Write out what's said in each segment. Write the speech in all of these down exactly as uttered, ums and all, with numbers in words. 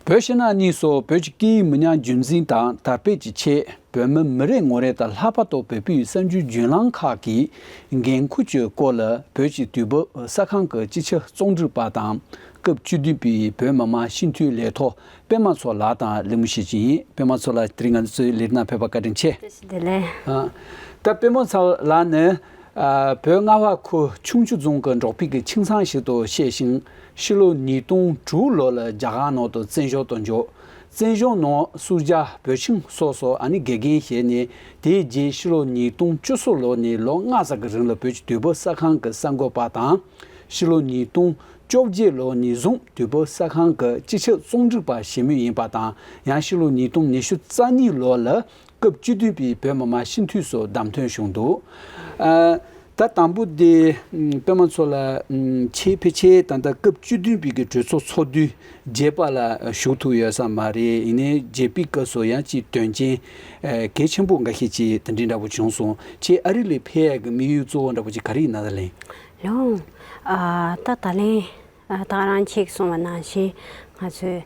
བོད་ཕྱི་ནང་གཉིས་སུ་བོད་ཀྱི་སྐད་ཡིག་མི་ཉམས་རྒྱུན་འཛིན་དང་དར་སྤེལ་གྱི་ཆེད། བོད་མི་མི་རེ་ངོ་རེ་དང་ལྷག་པར་དུ་བོད་པའི་གསར་འགྱུར་བརྒྱུད་ལམ་ཁག་གི་འགན་འཁུར་གྱི་སྐོར་ལ་བོད་ཀྱི་དུས་བབ་གསར་ཁང་གི་སྤྱི་ཁྱབ་རྩོམ་སྒྲིག་པ་དང་། སྐབས་བཅུ་བདུན་པའི་བོད་མི་མང་སྤྱི་འཐུས་ལས་ཐོག་པད་མ་མཚོ་ལགས་དང་གླེང་མོལ་བྱེད་ཀྱི་ཡིན། པད་མ་མཚོ་ལགས། དེ་རིང་ང་ཚོའི་ལས་རིམ་ནང་ཕེབས་པར་བཀའ་དྲིན་ཆེ། བཀྲ་ཤིས་བདེ་ལེགས། ཨ། ད་པད་མ་མཚོ་ལགས་ནི། ཨ། བོད་རྔ་བ་ཁུལ་ཁྱུང་མཆུ་རྫོང་གི་འབྲོག་ཕུག་གི་ཁྱིམ་ཚང་ཞིག་ཏུ་སྐྱེས་ཤིང་། ཕྱི་ལོ་ཉིས་སྟོང་དྲུག་ལོ་ལ་རྒྱ་གར་ནང་དུ་བཙན་བྱོལ་དུ་འབྱོར། བཙན་བྱོལ་ནང་སུ་ཇཱ། བོད་ཁྱིམ་སོགས་སུ་ཨ་ནི་དགེ་རྒན་བྱས་ནས། དེའི་རྗེས་ཕྱི་ལོ་ཉིས་སྟོང་བཅུ་གསུམ་ལོ་ནས་ལོ་ལྔ་ཙམ་གྱི་རིང་ལ་བོད་ཀྱི་དུས་བབ་གསར་ཁང་གི་གསར་འགོད་པ་དང་། ཕྱི་ལོ་ཉིས་སྟོང་བཅོ་བརྒྱད་ལོ་ནས་བཟུང་དུས་བབ་གསར་ཁང་གི་སྤྱི་ཁྱབ་རྩོམ་སྒྲིག་པ་བྱེད་མུས་ཡིན་པ་དང་། ཡང་ཕྱི་ལོ་ཉིས་སྟོང་ཉི་ཤུ་རྩ་གཉིས་ལོ་ལ་སྐབས་བཅུ་བདུན་པའི་བོད་མི་མང་སྤྱི་འཐུས་སུ་བདམས་ཐོན་བྱུང་འདུག། ཨ། ད་དང་པོ་དེ། ཨ། པད་མ་མཚོ་ལགས། ཨ། ཁྱེད་ཕལ་ཆེར་ད་ལྟ་སྐབས་བཅུ་བདུན་པའི་གི་གྲོས་ཚོགས་ཚོགས་དུས་བརྒྱད་པ་ལ་ཞུགས་ཐུབ་ཡོད་ས་མ་རེད། ཡིན་ནའི་བརྒྱད་པའི་སྐབས་སུ་ཡང་ཅིག་དོན་རྐྱེན་གལ་ཆེན་པོ་འགའ་ཤས་ཅིག་དེ་འདྲའི་འདྲ་པོ་བྱུང་སོང་། ཁྱེད་ཨ་རི་ལ་ཕེབས་ཡག་གི་དམིགས་ཡུལ་གཙོ་བོ་འདྲ་པོ་ཅིག་ག་རེ་ཡིན་ན། ད་ལན། ལོ། ཨ། ད་ད་ལན། ཨ། ད་རང་ཁྱེད་གསུངས་པ་ནང་བཞིན་ང་ཚོའི།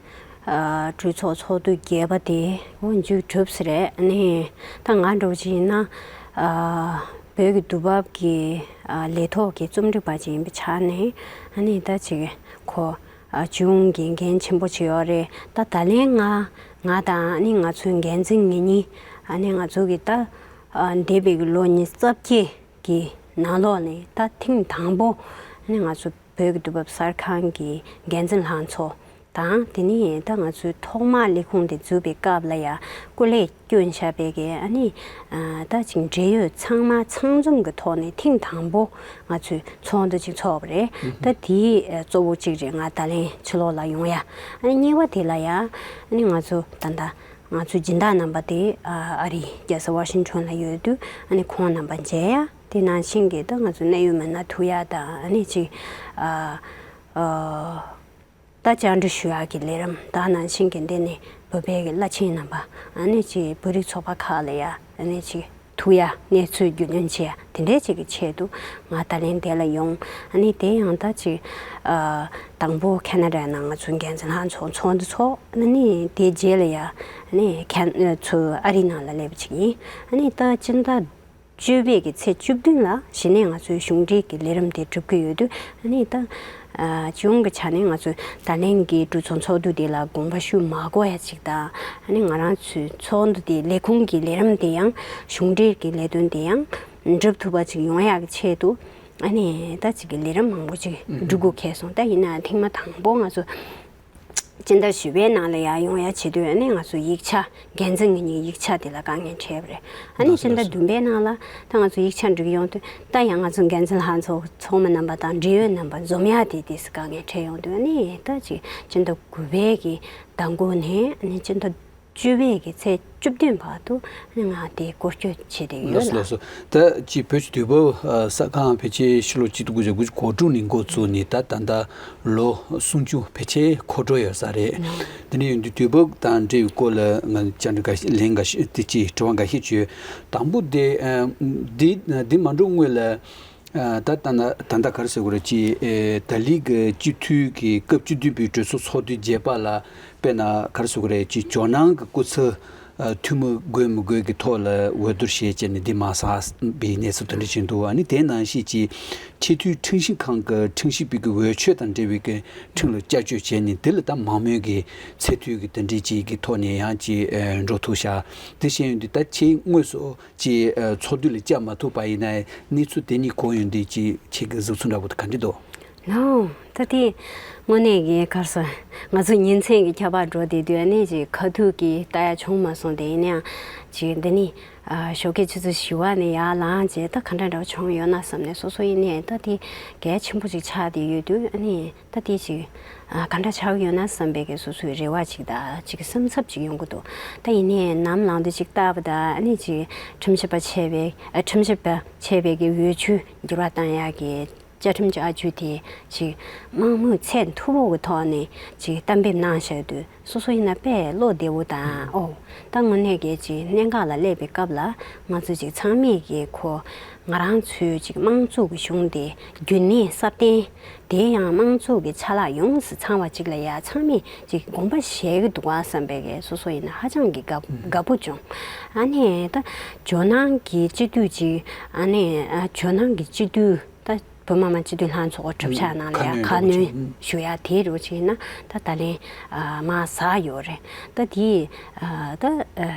ཨ། གྲོས་ཚོགས་ཚོགས་དུས་བརྒྱད་པ་དེ་འོ་མཇུག་གྲུབ་ས་རེད། ཨ་ནི་ད་ང་འདྲ་བོ་ཅིག་ཡིན་ན། ཨ། བོད་ཀྱི་དུས་བབ་ཀྱི། ཨ། ལས་ཐོག་གི་རྩོམ་སྒྲིག་པ་ཅིག་ཡིན་པའི་ཆ་ནས། ཨ་ནི་ད་ཅིག་ཁོ། ཨ། སྤྱི་ཡོངས་ཀྱི་འགན་ཆེན་པོ་ཅིག་ཡོད་རེད། ད་ད་ལན་ང་ང་དང་ཨ་ནི་ང་ཚོའི་འགན་འཛིན་ངེད་གཉིས། ཨ་ནི་ང་ཚོ་གི་ད། ཨ། འདས་པའི་གི་ལོ་ཉི་ཤུ་རྩ་བརྒྱད་ཀྱི་ནང་ལོགས་ནས་ད་ཐེངས་དང་པོ་ཨ་ནི་ང་ཚོ་བོད་ཀྱི་དུས་བབ་གསར་ཁང་གི་འགན་འཛིན་ལྷན་ཚོགས་དང་། དེ་ནས་ད་ང་ཚོའི་ཐོག་མར་ལས་ཁུངས་དེ་འཛུགས་པའི་སྐབས་ལ་ཡང་སྐུ་ལས་བསྐྱོན་བཞག་པའི་གི་ཨ་ནི། ཨ། ད་ཅིག་འབྲེལ་ཡོད་ཚང་མ་ཚང་འཛོམས་ཀྱི་ཐོག་ནས་ཐེངས་དང་པོ་ང་ཚོས་ཚོགས་འདུ་ཅིག་ཚོགས་པ་རེད། ད་དེའི་གཙོ་བོ་གཅིག་རེད། ང་ད་ལན་ཕྱི་ལོགས་ལ་ཡོང་ཡ། ཨ་ནི་གཉིས་པ་དེ་ལ་ཡང་ཨ་ནི་ང་ཚོ་ད་ལྟ་ང་ཚོའི་སྦྱིན་བདག་རྣམ་པ་དེ། ཨ། ཨ་རིའི་རྒྱལ་ས་ཝ་ཤིང་ཊོན་ལ་ཡོད་དུས་ཨ་ནི་ཁོང་རྣམ་པ་མཇལ་ཡ། དེ་ནང་བཞིན་གྱི་ད་ང་ཚོའི་གནད་ཡོད་མི་སྣ་ཐུག་ཡ་དང་། ཨ་ནི་ཅིག། ཨ། ཨ། ད་བཅར་འདྲི་ཞུ་ཡག་གི་ལས་རིམ། ད་ནང་བཞིན་གྱི་འདི་ནས་བོད་པའི་གི་བླ་ཆེན་རྣམ་པ། ཨ་ནི་ཅིག་བོད་རིགས་ཚོགས་པ་ཁག་ལ་ཡ་ཨ་ནི་ཅིག་ཐུག་ཡ། གནས་ཚུལ་རྒྱུས་ལོན་བྱེད་ཡ་དེ་འདྲའི་ཅིག་གི་ཆེད་དུ་ང་ད་ལན་འདི་ལ་ཡོང་། ཨ་ནི་དེ་ཡང་ད་ཅིག། ཨ། དང་པོ་ཁེ་ན་ཌའི་ནང་ང་ཚོའི་འགན་འཛིན་ལྷན་ཚོགས་ཚོགས་འདུ་ཚོགས། ཨ་ནི་དེའི་རྗེས་ལ་ཡ་ཨ་ནི་ཁེ། ཚུར་ཨ་རིའི་ནང་ལ་སླེབས་པ་ཅིག་ཡིན། ཨ་ནི་ད་སྤྱི་ཟླ་བཅུ་པའི་གི་ཚེས་བཅུ་བདུན་ལ་གཞི་ནས་ང་ཚོའི་གཞུང་འབྲེལ་གྱི་ལས་རིམ་དེ་སྒྲུབ་ཀྱི་ཡོད་དུས། ཨ་ནི་ད། ཨ། སྤྱི་ཡོངས་ཀྱི་ཆ་ནས་ང་ཚོས་ད་ལན་གྱི་གྲོས་ཚོགས་ཚོགས་དུས་དེ་ལ་དགོངས་པ་ཞུ་མ་དགོས་ཡ་ཅིག་དང་། ཨ་ནི་ང་རང་ཚོའི་ཚོགས་འདུ་དེ། ལས་ཁུངས་ཀྱི་ལས་རིམ་དེ་ཡང་གཞུང་འབྲེལ་གྱི་ལས་དོན་དེ་ཡང་འགྲུབ་ཐུབ་པ་ཅིག་ཡོང་ཡག་གི་ཆེད་དུ། ཨ་ནི་ད་ཅིག་གི་ལས་རིམ་མང་པོ་ཅིག་སྒྲུབ་དགོས་ཁེལ་སོང་། ད་ཡིན་ནའང་ཐེངས་མ་དང་པོ་ང་ཚོ་སྤྱི་ཟླ་བཞི་པའི་ནང་ལ་ཡར་ཡོང་ཡ་བྱེད་དུས། ཨ་ནི་ང་ཚོ་ཡིག་ཆ། འགན་འཛིན་ངེད་གཉིས་ཡིག་ཆ་དེ་ལ་དཀའ་ངལ་འཕྲད་པ་རེད། ཨ་ནི་ལགས་སོ། སྤྱི་ཟླ་ལགས་སོ། བདུན་པའི་ནང་ལ་ད་ང་ཚོ་ཡིག་ཆ་འབྲི་གི་ཡོང་དུས། ད་ཡང་ང་ཚོ་འགན་འཛིན་ལྷན་ཚོགས་ཚོགས་མི་རྣམ་པ་དང་འབྲེལ་ཡོད་རྣམ་པ་འཛོམས་ཡ་དེ། དེ་སུ་དཀའ་ངལ་འཕྲད་ཡོང་དུས། ཨ་ནི་ད་ཅིག་སྤྱི་ཟླ་དགུ་པའི་གི་ཟླ་མགོ་ནས་ཨ་ནི་སྤྱི་ཟླ་བཅུ་པའི་གི་ཚེས་བཅུ་བདུན་བར་དུ་ང་དེ་སྐོར་སྐྱོད་བྱེད་བསྡད་ཡོད། ལགས་སོ། ལགས་སོ། ད་ཅིག་བོད་ཀྱི་དུས་བབ་གསར་ཁང་ཕལ་ཆེར་ཕྱི་ལོ་གཅིག་སྟོང་དགུ་བརྒྱ་དགུ་བཅུ་གོ་དྲུག་ནས་འགོ་བཙུགས་ནས་ད་ད་ལྟ་ལོ་སུམ་ཅུ་ཕལ་ཆེར་འཁོར་འགྲོ་ཡོད་ས་རེད། དེ་འདྲ་ཡིན་དུས་དུས་བབ་དང་འབྲེལ་བའི་སྐོར་ལ་ང་བཅར་འདྲི་འགའ་ལན་འགའ་ཤས་དེ་ཅིག་དྲི་བ་འགའ་ཤས་བྱོས། དང་པོ་དེ། ཨ། འདི་འདི་མ་འགྲོ་སྔོན་ལ། ཨ། ད་ད་ད་ད་ག་རེ་ཟེར་དགོས་རེད། ཅིག། ཨེ། ད་ལན་གྱི་སྤྱི་འཐུས་ཀྱི་སྐབས་བཅུ་བདུན་པའི་གྲོས་ཚོགས་ཚོགས་དུས་བརྒྱད་པ་ལ། དཔེར་ན་ག་རེ་ཟེར་དགོས་རེད། ཅིག་ཇོ་ནང་གི་སྐུ་ཚབ། ཨ། འཐུས་མི་དགོས་མི་དགོས་ཀྱི་ཐོག་ལ་འོས་བསྡུ་བྱས་བྱས་ནས་འདི་མ་ཚར་བའི་གནས་ཚུལ་དེ་འདྲ་ཞིག་འདུག། ཨ་ནི་དེ་ནང་བཞིན་གྱི་ཆེས་མཐོའི་ཁྲིམས་ཞིབ་ཁང་གི་ཁྲིམས་ཞིབ་པའི་གི་འོས་ཆོས་དང་འབྲེལ་བའི་གི་ཁྲིམས་ལ་བསྐྱར་བཅོས་བྱས་ནས། དེ་ལ་ད་མང་མོས་ཀྱི་ཚད་མཐོའི་གི་དེ་འདྲའི་ཅིག་གི་ཐོག་ནས་ཡང་ཅིག། ཨ། འགྲོ་ཐུབ་ཤག། དེ་བྱས་ཡོང་དུས་ད་ཁྱེད་དངོས་སུ་ཅིག། ཨ། ཚོགས་འདུ་ལ་བཅར་མ་ཐུབ་པ་ཡིན་ན། གནས་ཚུལ་དེ་གཉིས་གོ་ཡོང་དུས་ཅིག་ཁྱེད་ཀྱི་གཟིགས་ཚུལ་འདྲ་པོ་དེ་ག་འདྲ་འདུག། ལགས། ད་དེ་དངོས་གནས་ཀྱི་ག་རེ་ཟེར། ང་ཚོ་ཉིན་མཚན་གྱི་ཁྱད་པར་འགྲོ་བསྡད་དུས། ཨ་ནི་ཅིག་ཁ་ཐུག་གི་ལྟ་ཡ་བྱུང་མ་སོང་། དེ་ཡིན་ནའང་ཅིག་འདི་ནི། ཨ། ཞོགས་ཀས་ཆུ་ཚོད་བཞི་པ་ནས་ཡར་ལངས་བྱས་ད་ག་འདྲ་འདྲ་བྱུང་ཡོད་ན་བསམ་ནས། སོ་སོ་ཡིན་ནའི་ད་དེ་གལ་ཆེན་པོ་ཅིག་ཆགས་བསྡད་ཡོད་དུས། ཨ་ནི་ད་དེ་ཅིག། ཨ། ག་འདྲ་ཆགས་ཡོད་ན་བསམ་པའི་གི་སོ་སོའི་རེ་བ་ཅིག་དང་ཅིག་སེམས་འཚབ་ཅིག་ཡོང་གི་འདུག། ད་ཡིན་ནའི་ནམ་ལངས་དུས་ཅིག་ལྟ་བ་དང་། ཨ་ནི་ཅིག་ཁྲིམས་ཞིབ་པ་བྱས་པའི། ཨ། ཁྲིམས་ཞིབ་པ་བྱས་པའི་གི་འོས་ཆོས་འགྱུར་བ་བཏང་ཡག་གི་ བཅའ་ཁྲིམས་བཅའ་བཅུ་དེ་ཅིག་མང་མོས་ཚད་མཐོ་པོ་གི་ཐོག་ནས་ཅིག་གཏན་འབེབས་གནང་བཞག་དུས། སོ་སོ་ཡིན་ན་དཔེ་བློ་བདེ་བོ་དང་། ཨོ། ད་དངོས་གནས་ཀྱི་ཅིག་གནད་འགག་ལ་སླེབས་པའི་སྐབས་ལ་ང་ཚོ་ཅིག་ཚང་མས་ཀྱི་ཁོ་ང་རང་ཚོའི་ཅིག་དམངས་གཙོ་གི་གཞུང་དེ་རྒྱུན་གནས་སྲ་བརྟན། དེ་ཡང་དམངས་གཙོ་གི་ཆ་ལག་ཡོངས་སུ་ཚང་བ་ཅིག་ལ་ཡ་ཚང་མས་ཅིག་དགོངས་པ་བཞེས་ཀྱི་འདུག་ག་བསམ་པའི་གི། སོ་སོ་ཡིན་ན་ཧ་ཅང་གི་དགའ་དགའ་པོ་བྱུང་། ཨ་ནི་ད་ཇོ་ནང་གི་སྤྱི་འཐུས་ཅིག་ཨ་ནི་ཨ་ཇོ་ནང་གི་སྤྱི་འཐུས་ད་བོད་མི་མང་སྤྱི་འཐུས་ལྷན་ཚོགས་གྲུབ་ཆ་ནང་ལ་ཡ་ཁ་ཁ་སྣོན་སྣོན་རོགས་བྱེད། ཞུ་ཡ་དེ་རུ་ཅིག་ཡིན་ན་ད་ད་ལན་ཨ་མ་ཟ་ཡོད་རེད། ད་དེ་ཨ་ད་ཨ་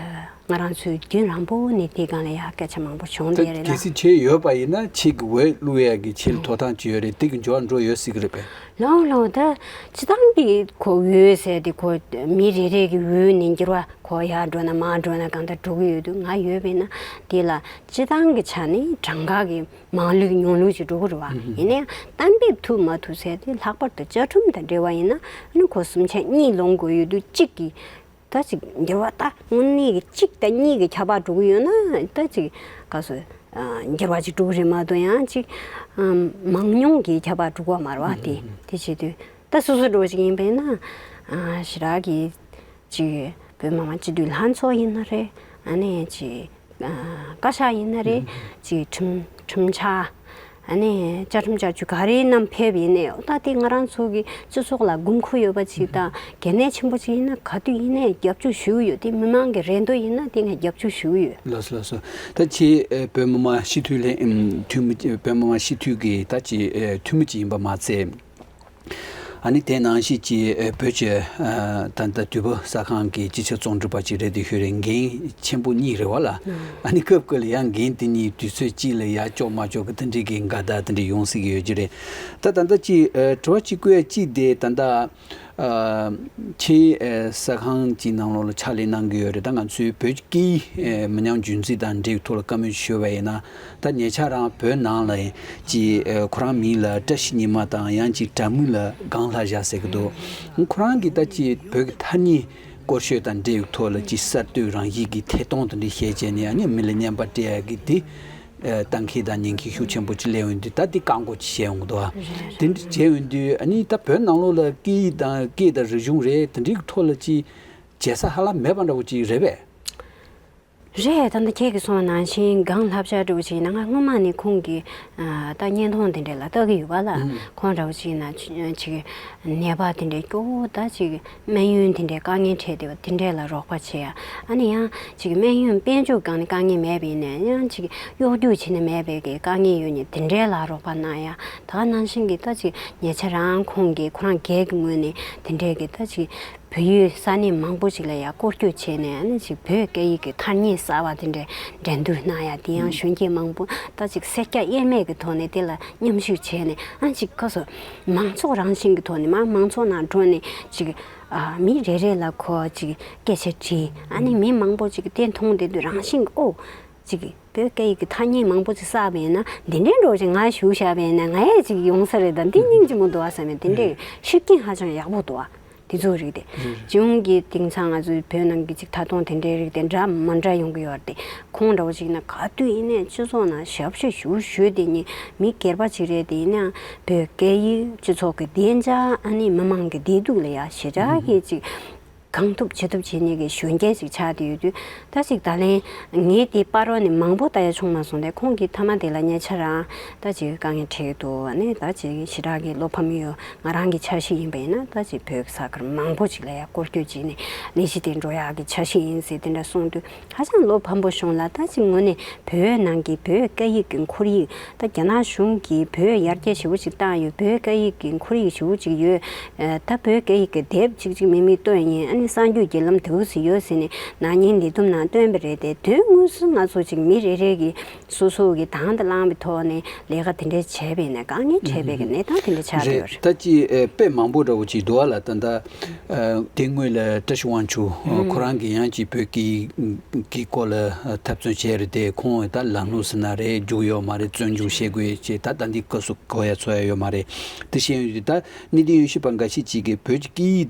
ང་རང་ཚོའི་རྒྱུན་རིང་པོ་ནས་དེ་སྒང་ལ་ཡ་སྐད་ཆ་མང་པོ་བྱུང་ད་བསྡད་རེད་གལ་ལ། སྲིད་བྱས་ཡོད་པ་ཡིན་ན་ཁྱེད་ཀྱི་འོས་བླུག་ཡ་གི་ཁྱེད་ལ་ཐོབ་ཐང་ཅིག་ཡོད་རེད། དེ་གི་འབྱོར་བ་འགྲོ་ཡོད་སྲིད་གི་རེད་པས། ལོ་ལོ་ད་སྤྱི་བཏང་གི་ཁོ་འོས་ཟེར་དེ་ཁོ་མི་རེ་རེ་གི་འོས་ནས་འགྱུར་བ་ཁོ་ཡར་འགྲོ་ན་མར་འགྲོ་ན་གང་ལྟར་འགྲོ་གི་ཡོད་དུས། ང་ཡོད་པས་ན་དེ་ལ་སྤྱི་བཏང་གི་ཆ་ནས་གྲངས་ཀ་གི་མང་ལུགས་ཉུང་ལུགས་ཅིག་འགྲོ་གི་རེད་བ། ཡིན་ན་ཡང་གཏན་འབེབས་ཐུབ་མ་ཐུབ་ཟེར་དེ་ལྷག་པར་དུ་བཅའ་ཁྲིམས་དང་འབྲེལ་བ་ཡིན་ན་ཨ་ནི་ཁོ་གསུམ་ཆ་གཉིས་ལོངས་དགོས་ཡོད་དུས། གཅིག་གི་ད་ཅིག་འགྱུར་བ་ད་དངོས་གནས་ཀྱི་གཅིག་དང་གཉིས་ཀྱི་ཁྱད་པར་འགྲོ་གི་ཡོད་ན་ད་ཅིག་ག་སོ་འགྱུར་བ་ཅིག་འགྲོ་གི་རེད་མ་གཏོགས་ཡང་ཅིག་མང་ཉུང་གི་ཁྱད་པར་འགྲོ་གི་མ་རེད་བ། དེ་དེ་བྱེད་དུས་ད་སོ་སོ་འགྲོ་ཅིག་ཡིན་པས་ན་ཞེ་དྲག་གི་ཅིག་བོད་མི་མང་སྤྱི་འཐུས་ལྷན་ཚོགས་ཡིན་ན་རེད། ཨ་ནི་ཅིག་བཀའ་ཤག་ཡིན་ན་རེད། ཅིག་ཁྲིམས་ཁྲིམས་འཆར། ཨ་ནི་བཅའ་ཁྲིམས་བཅའ་བཅུ་ག་རེ་བསྣམས་ཕེབས་ཡིན་ནའི། ད་དེ་ང་རང་ཚོ་གི་སྤྱི་ཚོགས་ལ་དགོས་མཁོ་ཡོད་པ་ཅིག་དང་གལ་གནད་ཆེན་པོ་ཅིག་ཡིན་ན་ག་དུས་ཡིན་ནའི་རྒྱབ་སྐྱོར་ཞུ་གི་ཡོད། དེ་མི་མང་གི་རེ་འདོད་ཡིན་ན་དེ་ངས་རྒྱབ་སྐྱོར་ཞུ་གི་ཡོད། ལགས་སོ་ལགས་སོ། ད་ཁྱེད་ཨེ་བོད་མི་མང་སྤྱི་འཐུས་ལྷན་ཨམ་འཐུས་མི་བོད་མི་མང་སྤྱི་འཐུས་ཀྱི་ད་ཅིག་ཨེ་འཐུས་མི་ཅིག་ཡིན་པ་མ་ཚད། ཨ་ནི་དེ་ནང་བཞིན་གྱི་ཨེ་བོད་ཀྱི་ཨ་ད་ལྟ་དུས་བབ་གསར་ཁང་གི་སྤྱི་ཁྱབ་རྩོམ་སྒྲིག་པ་ཅིག་རེད་དེ། ཞུ་རེ་འགན་ཆེན་པོ་གཉིས་རེད་བ་ལ། ཨ་ནི་སྐབས་སྐབས་ལ་ཡང་འགན་དེ་གཉིས་དུས་ཚོད་གཅིག་ལ་ཡ་ལྕོགས་མ་ལྕོགས་ཀྱི་དེ་འདྲའི་གི་འགལ་ཟླ་དེ་འདྲ་ཡོང་སྲིད་ཀྱི་ཡོད་ཀྱི་རེད། ད་ད་ལྟ་ཅིག་ཨེ་དྲི་བ་གཅིག་བཀོད་ཡ་གཅིག་དེ་ད་ལྟ་ཨ་ཁྱེད་ཨེ་གསར་ཁང་གཅིག་ནང་ལོགས་ལ་ཕྱག་ལས་གནང་གི་ཡོད་རེད། ད་ང་ཚོའི་བོད་ཀྱི་ཨེ་མི་ཉམས་རྒྱུན་འཛིན་དང་འབྲེལ་བའི་ཐོག་ལ་བཀའ་མོལ་ཞུས་པ་ཡིན་ན། ད་ཉེ་ཆར་རང་བོད་ནང་ལ་ཅིག་ཨེ་ཁོ་རང་མིང་ལ་བཀྲ་ཤིས་ཉི་མ་དང་ཡང་ཅིག་དྲ་མིག་ལ་སྒང་ལྷ་བཞག་ཟེར་གི་འདུག་ཁོ་རང་གིས་ད་ཅིག་བོད་ཀྱི་ཐ་སྙད་སྐོར་ཤོད་དང་འབྲེལ་བའི་ཐོག་ལ་ཅིག་གསར་གཏོད་རང་བཞིན་གྱི་ཐད་གཏོང་དེ་འདྲ་བཤད་བྱས་ནས། ཨ་ནི་མི་ལ་རྔན་པ་སྤྲད་ཡ་གི་དེ་ཨེ་གཏན་འཁེལ་དང་ཉེན་ཁ་ཤུགས་ཆེན་པོ་ཅིག་སླེབས་ཡོང་དུས། ད་དེ་བཀག་འགོག་ཅིག་བྱས་ཡོང་གི་འདུག་བ། རེད་རེད། དེ་འདྲ་བྱས་ཡོང་དུས་ཨ་ནི་ད་བོད་ནང་ལོགས་ལ་སྐད་ཡིག་དང་སྐད་དང་རིག་གཞུང་རེད། དེ་འདྲའི་ཐོག་ལ་ཅིག་བྱེད་ས་ཧ་ལམ་མེད་པ་འདྲ་བོ་ཅིག་རེད་པས། རེད། ད་ལྟ་ཁྱེད་ཀྱིས་གསུངས་པ་ནང་བཞིན་སྒང་ལྷ་བྱ་འདྲ་བོ་ཅིག་ཡིན་ན། ང་སྔོན་མ་ནས་ཁོང་གི་ཨ་ད་བརྙན་ཐུང་དེ་འདྲ་ལ་ལྟ་གི་ཡོད་པ་ལ། ཨང་། ཁོང་འདྲ་བོ་ཅིག་ཡིན་ན་ཅིག་ནད་པ་དེ་འདྲའི་སྐྱོ་བོ། ད་ཅིག་སྨན་ཡོན་དེ་འདྲའི་དཀའ་ངལ་འཕྲད་བསྡད་པ་དེ་འདྲ་ལ་རོགས་པ་བྱེད་ཡ། ཨ་ནི་ཡང་ཅིག་སྨན་ཡོན་དཔལ་འབྱོར་སྒང་ནས་དཀའ་ངལ་མེད་པ་ཡིན་ན་ཡང་ཅིག་གཡོག་རྒྱུག་བྱེད་ནས་མེད་པའི་གི་དཀའ་ངལ་ཡོད་མཁན་དེ་འདྲ་ལ་རོགས་པ་གནང་ཡ། ད་ག་ནང་བཞིན་གྱི་ད་ཅིག་ཉེ་ཆར་རང་ཁོང་གིས་ཁོ་རང་སྒེར་གྱི་ངོས་ནས་དེ་འདྲའི་གི་ད་ཅིག་བོད་ཡུལ་ས་གནས་མང་པོ་ཞིག་ལ་ཡང་སྐོར་སྐྱོད་བྱས་ནས། ཨ་ནི་ཅིག་བོད་སྐད་ཡིག་གི་ཐ་སྙད་གསར་བ་དེ་འདྲའི་འགྲན་བསྡུར་གནང་ཡ། དེ་ཡང་གཞོན་སྐྱེས་མང་པོ་ད་ཅིག་སེར་སྐྱ་དབྱེར་མེད་ཀྱི་ཐོག་ནས་དེ་ལ་མཉམ་ཞུགས་བྱས་ནས། ཨ་ནི་ཅིག་ཁོ་ཚོ་མང་ཚོགས་རང་བཞིན་གྱི་ཐོག་ནས་མར་མང་ཚོགས་ནང་འགྲོ་ནས་ཅིག་ཨ་མི་རེ་རེ་ལ་ཁོ་ཅིག་སྐད་ཆ་དྲིས། ཨ་ནི་མི་མང་པོ་ཅིག་དེ་མཐོང་བསྡད་དུས་རང་བཞིན་གྱི་ཨོ། ཅིག་བོད་སྐད་ཡིག་གི་ཐ་སྙད་མང་པོ་ཅིག་བསགས་པ་ཡིན་ན། འདི་འདྲའི་འགྲོ་ཅིག་ང་ཞུགས་བཞག་པ་ཡིན་ན་ང་ཡང་ཅིག་ཡོང་ས་རེད། ད་འདི་སྙིང་རྗེ་མོ་འདུག་བ་བསམ་ཡ། དེ་འདྲའི་ཤུགས་རྐྱེན་ཧ་ཅང་ཡག་པོ་འདུག་བ། དེ་ཚོ་རིགས་དེ། སྤྱི་ཡོངས་ཀྱི་དེང་སང་ང་ཚོའི་བོད་ནང་གི་ཅིག་ཐད་གཏོང་དེ་འདྲའི་རིགས་དེ་འདྲ་མ་འདྲ་ཡོང་གི་ཡོད་རེད་དེ། ཁོང་འདྲ་བོ་ཅིག་ན་ག་དུས་ཡིན་ནའི་སྤྱི་ཚོགས་ནང་ཞབས་ཕྱི་ཞུ་ཞུས་བསྡད་མཁན་མི་སྒེར་པ་ཅིག་རེད་དེ། ཡིན་ནའང་བོད་སྐད་ཡིག་སྤྱི་ཚོགས་ཀྱི་བདེ་འཇགས། ཨ་ནི་མི་མང་གི་བདེ་སྡུག་ལ་ཡ་ཞེ་དྲག་གི་ཅིག་གང་ཐུབ་ཅི་ཐུབ་བྱེད་མཁན་གྱི་གཞོན་སྐྱེས་ཅིག་ཆགས་བསྡད་ཡོད་དུས། ད་ཅིག་ད་ལན་ངས་དེ་པར་རོ་ནས་མང་པོ་ལྟ་ཡ་བྱུང་མ་སོང་སྟེ། ཁོང་གིས་མཐའ་མ་དེ་ལ་ཉེ་ཆར་རང་ད་ཅིག་དཀའ་ངལ་འཕྲད་ཀྱི་འདུག་ཨ་ནི་ད་ཅིག་ཞེ་དྲག་གི་བློ་ཕམ་ཡོད། ང་རང་གི་འཆར་གཞི་ཡིན་པ་ཡིན་ན་ད་ཅིག་བོད་ས་ཁུལ་མང་པོ་ཅིག་ལ་ཡ་སྐོར་སྐྱོད་བྱས་ནས་ལས་གཞི་དེ་འགྲོ་ཡག་གི་འཆར་གཞི་ཡིན་ཟེར་དེ་འདྲ་གསུངས་དུས། ཧ་ཅང་བློ་ཕམ་པོ་བྱུང་ལ། ད་ཅིག་ངོས་ནས་བོད་ནང་གི་བོད་སྐད་ཡིག་གི་ཁོར་ཡུག་ད་རྒྱ་ནག་གཞུང་གིས་བོད་ཡར་རྒྱས་ཞེ་པོ་ཅིག་བཏང་ཡོད། བོད་སྐད་ཡིག་གི་ཁོར་ཡུག་ཞེ་པོ་ཅིག་ཡོད། ཨ་ད་བོད་སྐད་ཡིག་གི་དེབ་ཅིག་ཅིག་མིག་མིག་སྟོན་ཡིན། ཨ་ནི་གསར་འགྱུར་བརྒྱུད་ལམ་དེ་འུ་ཟིག་ཡོད་ཟེར་ནས་ནག་ཉེས་ལས་དུམ་ནང་བཏོན་པ་རེད་དེ། དོན་དངོས་སུ་ང་ཚོ་ཅིག་མི་རེ་རེ་གིས་སོ་སོ་གི་དང་དུ་བླངས་པའི་ཐོག་ནས་ལས་ཀ་དེ་འདྲ་བྱས་པ་ཡིན་ན་དཀའ་ངལ་འཕྲད་པའི་གི་གནས་སྟངས་དེ་འདྲ་ཆགས་རེད། ཡོད་རེད། ད་ཅི་ཨེ་དཔེ་མང་པོ་འདྲ་བོ་ཅིག་འདུག་ཨ་ལ། ད་ལྟ་ཨ་དེ་སྔོན་ལ་བཀྲ་ཤིས་དབང་ཕྱུག་ཨ་ཁོ་རང་གིས་ཡང་ཅིག་བོད་སྐད་ཀྱི་སྐོར་ལ་ཨ་འཐབ་རྩོད་བྱས་རེད་དེ། ཁོང་ད་ལམ་ལུགས་ཟེར་ན་རེད། རྒྱུགས་ཡོད་མ་རེད། བཙོན་འཇུག་བྱེད་དགོས་ཅེས། ད་ད་འདི་སྐབས་སུ་གོ་ཡ་ཚོར་ཡ་ཡོད་མ་རེད། དེ་བཤད་ཡོང་དུས་ད་གནད་དོན་ཡོད་བཤད་པ་འགའ་ཤས་ཅིག་གིས་བོད་ཀྱི་སྐད་ཡིག་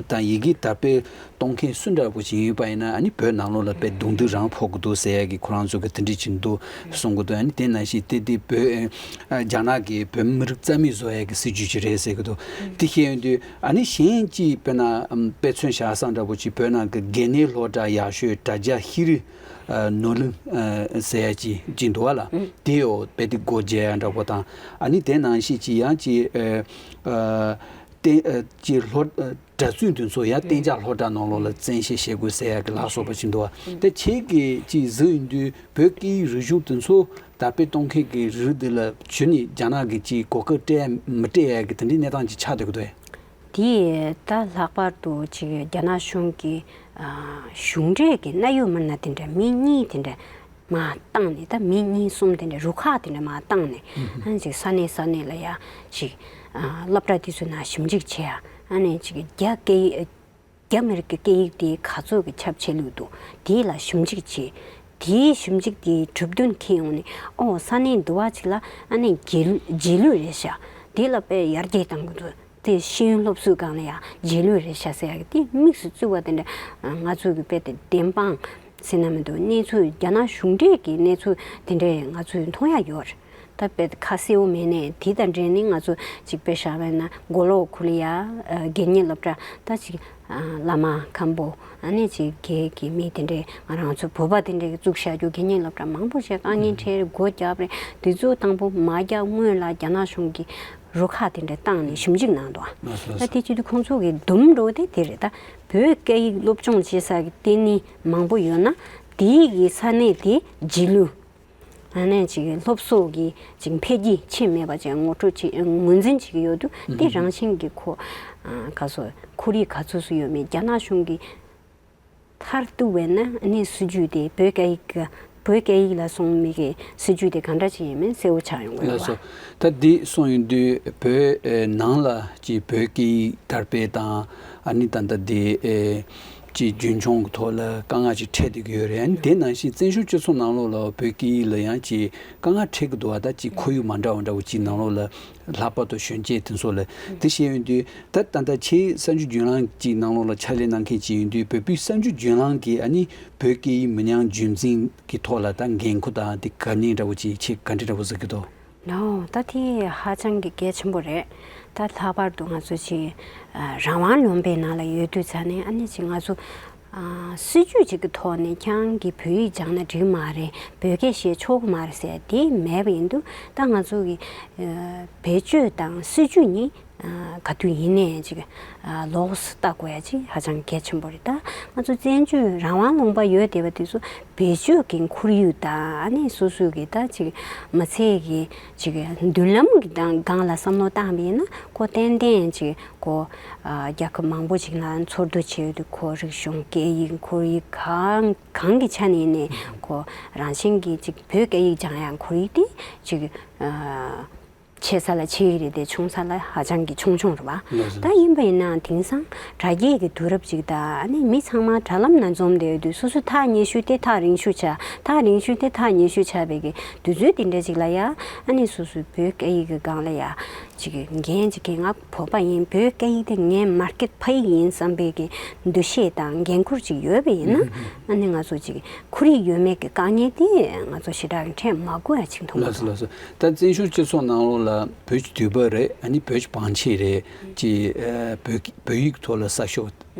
དང་ཡི་གེ་དར་སྤེལ། གཏོང་མཁན་སུ་འདྲ་པོ་ཞིག་ཡིན་པ་ཡིན་ན། ཨ་ནི་བོད་ནང་ལོགས་ལ་དཔེ་རྡུང་རྡེག་རང་ཕོག་གི་འདུག་ཟེར་ཡ་གི་ཁོ་རང་ཚོ་གི་དེ་འདྲ་ཅིག་འདུག་གསུང་གི་འདུག་ཨ་ནི་དེ་ནང་བཞིན་དེ་དེ་བོད་ཨ་རྒྱ་ནག་གི་བོད་མི་རིགས་རྩ་མེད་བཟོ་ཡ་གི་སྲིད་ཇུས་ཅིག་རེད་ཟེར་གི་འདུག་དེ་བཤད་ཡོང་དུས། ཨ་ནི་གཞན་གཅིག་དཔེར་ན་ཨམ་དཔེ་མཚོན་བཞག་ས་འདྲ་པོ་ཅིག་བོད་ནང་གི་དགེ་བསྙེན་སློབ་གྲྭ་ཡག་ཤོས་དྲ་རྒྱ་ཤེས་རིག་ཨ་ནོར་གླིང་ཨ་ཟེར་ཡ་ཅིག་ཅིག་འདུག་བ་ལ། ཨུ། དེ་ཡོ་དཔེ་དེ་སྒོ་འབྱེད་ཡ་འདྲ་པོ་དང་། ཨ་ནི་དེ་ནང་བཞིན་ཅིག་ཡང་ཅིག་ཨ་ཨ་བསྟན་ཨ་ཅིག་སློབ་ཨ་གྲྭ་བཙུན་དེ་ཚོ་ཡང་གཏན་འཇགས་སློབ་གྲྭ་ནང་ལོགས་ལ་བཙན་ཤེད་བྱེད་དགོས་ཟེར་ཡ་གི་ལ་སོགས་པ་ཅིག་འདུག་བ། དེ་ཁྱེད་ཀྱིས་ཅིག་གཟིགས་ཡོང་དུས་བོད་སྐད་ཡིག་རིག་གཞུང་དེ་ཚོ་དར་སྤེལ་གཏོང་མཁན་གྱི་རིགས་འདི་ལ་གཞི་ནས་རྒྱ་ནག་གིས་ཅིག་གོ་སྐབས་སྤྲད་ཡ་མི་སྤྲད་ཡ་གི་དེ་འདྲའི་གནས་སྟངས་ཅིག་ཆགས་བསྡད་ཀྱི་འདུག་ཨེ། དེ་ད་ལྷག་པར་དུ་ཅིག་རྒྱ་ནག་གཞུང་གི་ཨ་གཞུང་འབྲེལ་གྱི་གནད་ཡོད་མི་སྣ་དེ་འདྲ་མི་གཉིས་དེ་འདྲ་མར་བཏང་ནས། ད་མི་གཉིས་གསུམ་དེ་འདྲ་རུ་ཁག་དེ་འདྲ་མར་བཏང་ནས། ཨ་ནི་ཅིག་ས་གནས་ས་གནས་ལ་ཡ་ཅིག་ཨ་སློབ་གྲྭ་དེ་ཚོའི་ནང་ཞིབ་འཇུག་བྱེད་ཡ། ཨ་ནི་ཅིག་རྒྱ་སྐད་ཡིག་རྒྱ་མི་རིགས་ཀྱི་སྐད་ཡིག་དེ་ག་ཚོད་ཀྱི་ཁྱབ་ཆེ་ལུགས་འདུག་དེ་ལ་ཞིབ་འཇུག་བྱེད། དེའི་ཞིབ་འཇུག་དེའི་གྲུབ་དོན་འཁྱེར་ཡོང་ནས། ཨོ་ས་གནས་འདི་བ་ཅིག་ལ་ཨ་ནི་རྗེས་རྗེས་ལུས་རེད་ཤག་དེ་ལ་དཔེ་ཡར་རྒྱས་བཏང་གི་འདུག་དེ་ཤེས་ཡོན་སློབ་གསོའི་སྒང་ལ་ཡང་རྗེས་ལུས་རེད་ཤག་ཟེར་ཡག་གི་དེ་དམིགས་སུ་བཙུགས་པ་དེ་འདྲ། ང་ཚོ་གི་དཔེ་དེ་བདེན་དཔང་ཟེར་ན་མི་འདུག་གནས་ཚུལ་རྒྱ་ནག་གཞུང་འབྲེལ་གྱི་གནས་ཚུལ་དེ་འདྲས་ང་ཚོས་མཐོང་ཡ་ཡོད་རེད། ད་དཔེ་ཁ་གསལ་བོ་མེད་ནས། དེ་དང་འབྲེལ་ནས་ང་ཚོ་ཅིག་དཔེ་བཞག་པ་ཡིན་ན། མགོ་ལོག་ཁུ་ལི་ཡ་ཨ་དགེ་བསྙེན་སློབ་གྲྭ། ད་ཅིག་ཨ་བླ་མ་མཁན་པོ། ཨ་ནི་ཅིག་སྒེར་གྱི་མི་དེ་འདྲས། ང་རང་ཚོ་བོད་པ་དེ་འདྲས་ཀྱིས་བཙུགས་བཞག་རྒྱུ་དགེ་བསྙེན་སློབ་གྲྭ་མང་པོ་ཞིག་དཀའ་ངལ་འཕྲད་རེད། སྒོ་བརྒྱབ་རེད། དེ་ཚོ་དང་པོ་མ་རྒྱག་སྔོན་ལ་རྒྱ་ནག་གཞུང་གིས་རུ་ཁག་དེ་འདྲ་བཏང་ནས་ཞིབ་འཇུག་གནང་འདུག་ལགས་སོ། ད་དེ་བྱེད་དུས་ཁོང་ཚོ་གི་འདུམ་འགྲོ་དེ་དེ་རེད། ད་བོད་སྐད་ཡིག་སློབ་སྦྱོང་བྱེད་ས་གི་ལྟེ་གནས་མང་པོ་ཡོད་ན། དེའི་གི་ས་གནས་དེ་རྗེས་ལུས། ཨ་ནི་ཅིག་སློབ་གསོ་གི་ཅིག་འཕེལ་རྒྱས་ཕྱིན་མེད་པ་ཅིག་ངོ་སྤྲོད་བྱེད། ངོས་འཛིན་བྱེད་ཀྱི་ཡོད་དུས། དེ་རང་བཞིན་གྱི་ཁོ་ཨ་ག་སོ་ཁོར་ཡུག་ག་ཚོད་སུ་ཡོད་མེད། རྒྱ་ནག་གཞུང་གི་མཐར་གཏུགས་པས་ན། ཨ་ནི་སྲིད་ཇུས་དེ་བོད་སྐད་ཡིག་བོད་སྐད་ཡིག་ལ་སོང་མི་གི་སྲིད་ཇུས་དེ་ག་འདྲ་ཅིག་ཡིན་མིན་གསལ་བོ་ཆགས་ཡོང་གི་ཡོད་ལགས་སོ། པ། ད་འདི་སོང་ཡོང་དུས་བོད་ཨེ་ནང་ལ་ཅིག་བོད་སྐད་ཡིག་དར་སྤེལ་དང་། ཨ་ནི་ད་ལྟ་འདི་ཨེ་ཅིག་རྒྱུན་འཁྱོངས་ཀྱི་ཐོག་ལ་དཀའ་ངལ་ཅིག་འཕྲད་བསྡད་ཀྱི་ཡོད་རེད། ཨ་ནི་དེ་ནང་བཞིན་བཙན་བྱོལ་སྤྱི་ཚོགས་ནང་ལོགས་ལ་བོད་སྐད་ཡིག་ལ་ཡང་ཅིག་དཀའ་ངལ་འཕྲད་ཀྱི་འདུག་བ། ད་ཅིག་ཁོར་ཡུག་མ་འདྲ་བ་འདྲ་བོ་ཅིག་ནང་ལོགས་ལ། ལྷག་པར་དུ་གཞོན་སྐྱེས་དེ་ཚོ་ལ་དེ་བཤད་ཡོང་དུས། ད་ད་ལྟ་ཁྱེད་གསར་འགྱུར་བརྒྱུད་ལམ་གྱི་ནང་ལོགས་ལ་ཕྱག་ལས་གནང་མཁན་ཅིག་ཡིན་དུས། བོད་པའི་གསར་འགྱུར་བརྒྱུད་ལམ་གྱི་ཨ་ནི་བོད་སྐད་ཡིག་མི་ཉམས་རྒྱུན་འཛིན་གྱི་ཐོག་ལ་ད་འགན་ཁུར་དང་དེ་ག་ནས་འདྲ་བོ་ཅིག་ཁྱེད་ག་འདྲ་འདྲ་བོ་གཟིགས་ཀྱི་འདུག་ལོ། ད་དེ་ཧ་ཅང་གི་གལ་ཆེན་པོ་རེད། ད་ལྷག་པར་དུ་ང་ཚོ་ཅིག་ཨ་རང་དབང་ལུང་པའི་ནང་ལ་ཡོད་དུས་ཙ་ནས། ཨ་ནི་ཅིག་ང་ཚོ་ཨ་སྲིད་ཇུས་ཅིག་གི་ཐོག་ནས་ཁྱེད་རང་གིས་བོད་ཡིག་སྦྱངས་ན་འགྲིག་མ་རེད། བོད་སྐད་བཤད་ཆོག་གི་མ་རེད་ཟེར་དེ་མེད་པ་ཡིན་དུས། ད་ང་ཚོ་གི་ཨ་བེད་སྤྱོད་དང་སྲིད་ཇུས་གཉིས་ཨ་ག་དུས་ཡིན་ནའི་ཅིག་ཨ་ལོགས་སུ་ལྟ་དགོས་ཡ་ཅིག་ཧ་ཅང་གལ་ཆེན་པོ་རེད། ད་ང་ཚོ་བཙན་བྱོལ་རང་དབང་ལུང་པ་ཡོད་བསྡད་པ་དེ་ཚོ་བེད་སྤྱོད་ཀྱི་ཁོར་ཡུག་དང་། ཨ་ནི་སོ་སོ་གི་ད་ཅིག་མི་ཚེ་གི་ཅིག་མདུན་ལམ་གྱི་སྒང་སྒང་ལ་བསམ་བློ་བཏང་བ་ཡིན་ན། ཁོ་ཏན་ཏན་ཅིག་ཁོ་ཨ་རྒྱལ་ཁབ་མང་པོ་ཅིག་ནང་འཚོ་སྡོད་བྱེད་ཡོད་དུས། ཁོ་རིག་གཞུང་སྐད་ཡིག་ཁོར་ཡུག་གང་གང་གི་ཆ་ནས་ཡིན་ནའི་ཁོ་རང་བཞིན་གྱིས་ཅིག་བོད་སྐད་ཡིག་སྦྱང་ཡ་ཁོར་ཡུག་དེ་ཅིག་ཨ་ཆེ་ས་ལ་ཆེ་གི་རེད་དེ། ཆུང་ས་ལ་ཧ་ཅང་གི་ཆུང་ཆུང་རེད་པ། ལགས་སོ། ད་ཡིན་པ་ཡིན་ནའང་དེང་སང་དྲ་རྒྱའི་གི་དུས་རབས་ཅིག་དང་། ཨ་ནི་མི་ཚང་མ་དྲ་ལམ་ནང་འཛོམས་བསྡད་ཡོད་དུས། སོ་སོ་ཐག་ཉེ་ཤོས་དེ་ཐག་རིང་ཤོས་ཆགས། ཐག་རིང་ཤོས་དེ་ཐག་ཉེ་ཤོས་ཆགས་པའི་གི་དུས་ཚོད་དེ་འདྲ་ཅིག་ལ་ཡ། ཨ་ནི་སོ་སོའི་བོད་སྐད་ཡིག་གི་སྒང་ལ་ཡ་ཅིག་གི་འགན་ཅིག་གི། ང་བོད་པ་ཡིན། བོད་སྐད་ཡིག་དེ་ངའི་མར་ཀེཊ་ཕ་ཡིག་ཡིན་བསམ་པའི་གི་འདུ་ཤེས་དང་འགན་ཁུར་ཅིག་ཡོད་པ་ཡིན་ན། ཨ་ནི་ང་ཚོ་ཅིག་ཁོར་ཡུག་ཡོད་མེད་ཀྱི་དཀའ་ངལ་དེ་ང་ཚོ་ཞེ་དྲག་འཕྲད་མ་དགོས་ཡ་ཅིག་མཐོང་གི་ལགས་སོ། འདུག་ལགས་སོ། ད་བཙན་བྱོལ་སྤྱི་ཚོགས་ནང་ལོགས་ལ་བོད་ཀྱི་དུས་བབ་རེད། ཨ་ནི་བོད་ཀྱི་བང་ཆེན་རེད། ཅིག་ཨ་བོད་ཀྱི་བོད་ཡིག་ཐོག་ལ་གསར་ཤོག་